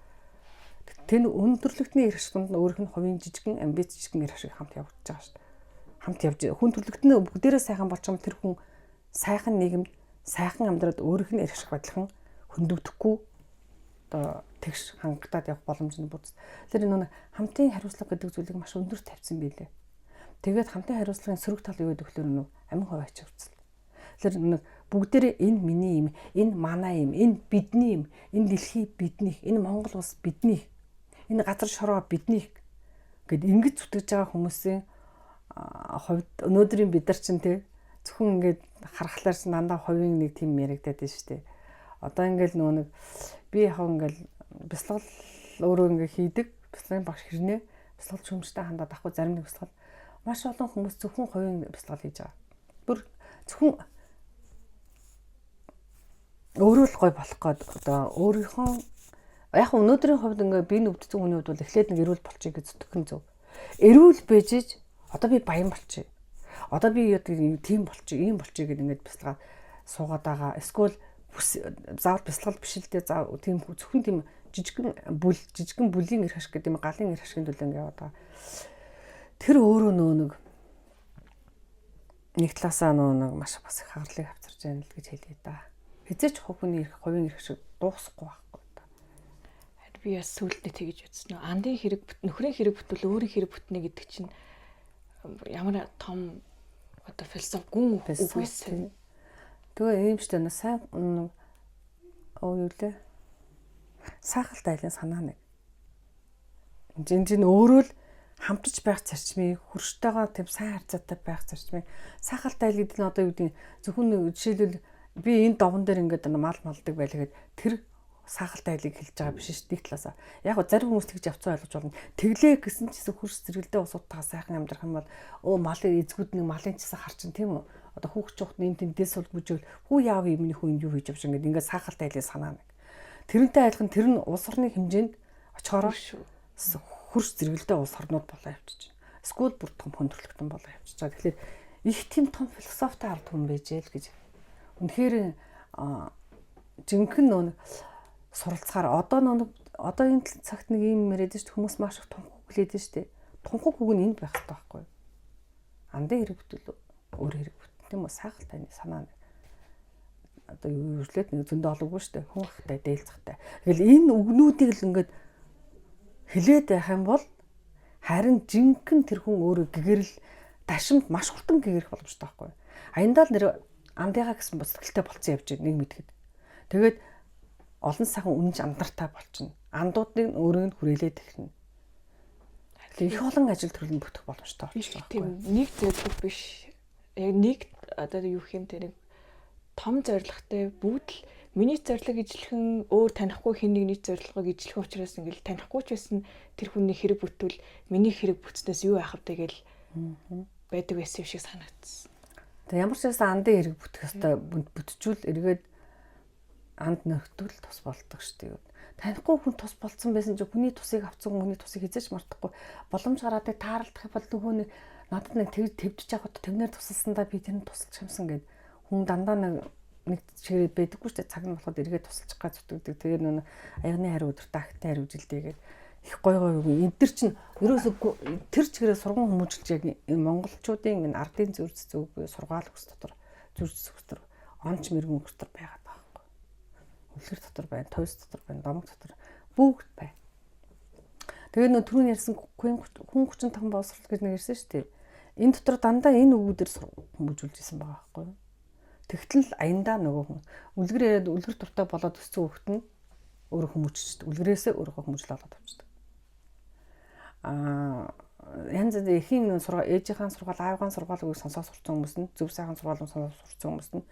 тэр өндөрлөгтний эрх ашиг дунд нь өөрөх нь хувийн жижигэн амбиц жижигэн эрх ашиг хамт явагдаж байгаа шүү дээ. Хамт явж хүн төрөлхтний бүгдээрээ сайхан болчих юм тэр хүн сайхан нийгэмд сайхан амьдраад өөрөх нь эрх ашиг бодлохон хөндөгдөхгүй одоо тэгш хангагдаад явах боломж нь бүц. Тэр нэг хамтын хариуцлага гэдэг зүйлийг маш өндөр тавьсан билээ. Тэгээд хамтын хариуцлагын сөрөг тал юу гэдэг вөхлөр нөө амин хувь ач хүртэл. Тэр нэг бүгдээрээ энэ миний юм, энэ манай юм, энэ бидний юм, энэ дэлхий биднийх, энэ Монгол улс биднийх, энэ газар шороо биднийх гэд ингэж зүтгэж байгаа хүмүүсийн хувьд өнөөдрийн бид нар чинь те зөвхөн ингээд харахлаар чинь дандаа хувийн нэг тийм яригадаад байна шүү дээ. Одоо ингээл нөгөө нэг би яг ингээл бясалгал өөрөө ингээ хийдэг. Бясалгалын багш хэрнээ бясалгал шүүмжтэй хандаад ахгүй зарим нэг бясалгал маш олон хүмүүс зөвхөн хувийн бясалгал хийж байгаа. Бүр зөвхөн өөрөө л гой болох гээд одоо өөрийнхөө Яг өнөөдрийн хувьд ингээ би нүвдсэн хүний хувьд бол эхлээд нэг эрүүл болчих гэж зүтгэх нь зөв. Эрүүл бэжэж одоо би баян болчих. Одоо би тийм болчих, ийм болчих гэдэг ингээд бясалгаад суугаад байгаа. Эсвэл заавал бясалгал биш л дээ. Заав тийм зөвхөн тийм жижигэн бүл, жижигэн бүлийн эрх ашиг гэдэг юм, галын эрх ашигын төлөө ингээд яваад байгаа. Тэр өөрөө нөө нэг нэг талаасаа нөө нэг маш бас их хагарлыг авчирч байна л гэж хэлье да. Хизээч хүний эрх, хувийн эрх шиг дуусахгүй байхгүй да. Харин би бас сүүлдээ тэгэж үзсэн. Андын хэрэг, нөхрийн хэрэг бүтвэл өөрийн хэрэг бүтнэ гэдэг чинь ямар том одоо философи гүн үг байсан. Тэгээ ийм ч тань сайн оо юу лээ. Саахалт айлын санаа нэг. Энэ чинь өөрөө л хамтарч байх зарчмыг, хөрштэйгоо тийм сайн харьцаатай байх зарчмыг саахалт айл гэдэг нь одоо юу гэдэг зөвхөн жишээлбэл би энэ довон дээр ингээд мал малдаг байлаа гэхэд тэр саахалт айлыг хэлж байгаа биш шүү дээ талаасаа. Яг гоо зарим хүмүүс тэгж явцсан ойлгож болно. Тэглээ гэсэн ч гэсэн хөрш зэрэгэлдээ усуудтайгаа сайхан амьдрах юм бол өө малын эзгүүд нэг малын чисээ харчин тийм үү? Одоо хүүхд чухт нэм тэндээс сул бүжээл хүү яав юм хүн юу хийж явж ингээд ингээд саахалт айлын санаа нэг. Тэрнтэй адилхан тэр нь улс орны хэмжээнд очихороо хөрш зэрэгэлдээ улс орнууд болоо явчих. Эсвэл бүр том хүндрэлтэн болоо явчих. Тэгэхээр их тийм том философитой ард түмэн байж ээл гэж. Үнэхээр жинхэнэ нөө суралцахаар одоо нөө одоо энэ цагт нэг юм яриад шүү дээ. Хүмүүс маш их тунхаг хүлээд шүү дээ. Тунхаг үг нь энд байх хэрэгтэй байхгүй юу? Андын хэрэг бүтвэл өөр хэрэг бүтэн тийм үү? Саахал таны санаа нэг. Одоо юу юрлээд нэг зөндөө олоогүй шүү дээ. Хүн ахтай дээлцахтай. Тэгэл энэ үгнүүдийг л ингээд хилээд байх юм бол харин жинхэнэ тэр хүн өөрөө гэгэрэл ташимд маш хурдан гэгэрэх боломжтой байхгүй юу? Аяндаа л нэр андыгаа гэсэн сэтгэлтэй болцсон явж нэг мэдхэд. Тэгээд олон сайхан үнэнч андартай болчихно. Андуудыг өөрөөр нь хүрээлээд эхэлнэ. Тэгэхээр их олон ажил төрөл нь бүтэх боломжтой болчих жоохгүй. Тийм нэг зорилго биш. Яг нэг одоо юу гэх юм те нэг том зорилготой бүгд л миний зорилго ижилхэн өөр танихгүй хин нэгний зорилгыг ижилхэн учраас ингээл танихгүй ч байсан тэр хүний хэрэг бүтвэл миний хэрэг бүтснээс юу яах вэ гэл байдаг байсан юм шиг санагдсан. Тэгээ ямар ч байсан андын хэрэг бүтэх ёстой бүтчүүл эргээд анд нөхдөг л тус болдог шүү дээ. Танихгүй хүн тус болцсон байсан чинь хүний тусыг авцсан хүний тусыг хизээч мартахгүй боломж гараад тааралдах бол нөгөө нэг надад нэг тэвдэж явахад тэрнээр тусалсандаа би тэр нь тусалчих юмсан гэд хүн дандаа нэг чигээр байдаггүй шүү дээ. Цаг нь болоход эргээд тусалчих га зүтгэдэг. Тэгээ нөө аягны хариу өдөртөө агтай хариу жилдээгээд их гой гой үг. Энд төр чинь ерөөсөө тэр чигээрээ сурган хүмүүжилж яг энэ монголчуудын энэ ардын зүрх зүг буюу сургаал өс дотор зүрх зүг дотор онч мэрэгэн өс дотор байгаад байгаа байхгүй. Үлгэр дотор байна, тойс дотор байна, домог дотор бүгд байна. Тэгээ нөө түрүүний ярьсан хүн 35 боловсрол гэж нэг ярьсан шүү дээ. Энэ дотор дандаа энэ үгүүдээр хүмүүжүүлж исэн байгаа байхгүй юу? Тэгтэл аяндаа нөгөө хүн үлгэр яриад үлгэр дуртай болоод өссөн хүүхэд нь өөрөө хүмүүжчихдэг. Үлгэрээсээ өөрөө хүмүүжил олоод авчдаг. Аа янз янз эхийн сургаал, ээжийнхаа сургаал, аавынхаа сургаал үгийг сонсоод сурцсан хүмүүс нь зөв сайхан сургаал сонсоод сурцсан хүмүүс нь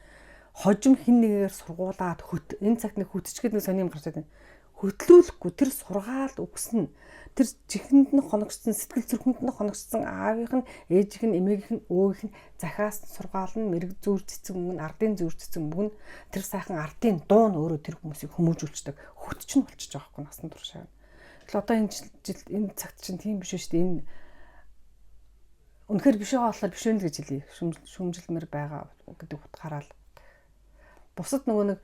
хожим хин нэгээр сургуулаад хөт энэ цагт нэг хөтчгээд нэг сони юм гарч ирдэг. Хөтлүүлэхгүй тэр сургаал үгсэн тэр чихэнд нь хоногцсон сэтгэл зүрхэнд нь хоногцсон аавынх нь ээжийнх нь эмээгийнх нь өөгийнх нь захиас сургаал нь мэрэг зүүр цэцэн мөн ардын зүүр цэцэн мөн тэр сайхан ардын дуу нь өөрөө тэр хүмүүсийг хүмүүжүүлчихдэг хөтч нь болчихж байгаа байхгүй насан туршаа. Тэгэхээр одоо энэ жил энэ цагт чинь тийм биш шүү дээ. Энэ үнэхээр биш байгаа болохоор биш вэ гэж хэлье. Шүмжилмэр байгаа гэдэг утгаараа л бусад нөгөө нэг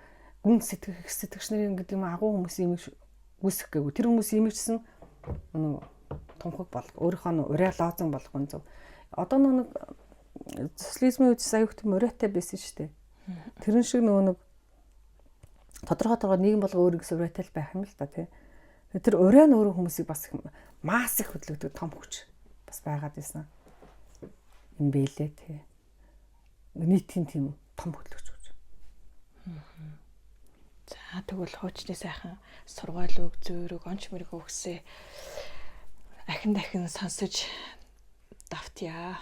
гүн сэтгэх сэтгэгч нарын гэдэг юм агуу хүмүүсийн имийг үүсгэх гээгүй. Тэр хүмүүсийн имигчсэн нөгөө тунхаг бол өөрийнхөө нь ураа лоозон болох нь зөв. Одоо нөгөө нэг социализмын үед аюух тийм ураатай байсан шүү дээ. Тэрэн шиг нөгөө нэг тодорхой тодорхой нийгэм болго өөр гэсэн ураатай л байх юм л та тий. Тэр ураа нь өөрөө хүмүүсийг бас масс их хөдлөгдөг том хүч бас байгаад байсан юм бэлээ тий. Нийтийн тийм том хөдлөгч хүч. За тэгвэл хуучны сайхан сургаал үг, зөөрөг, онч мөрөг өгсөө ахин дахин сонсож давтъя.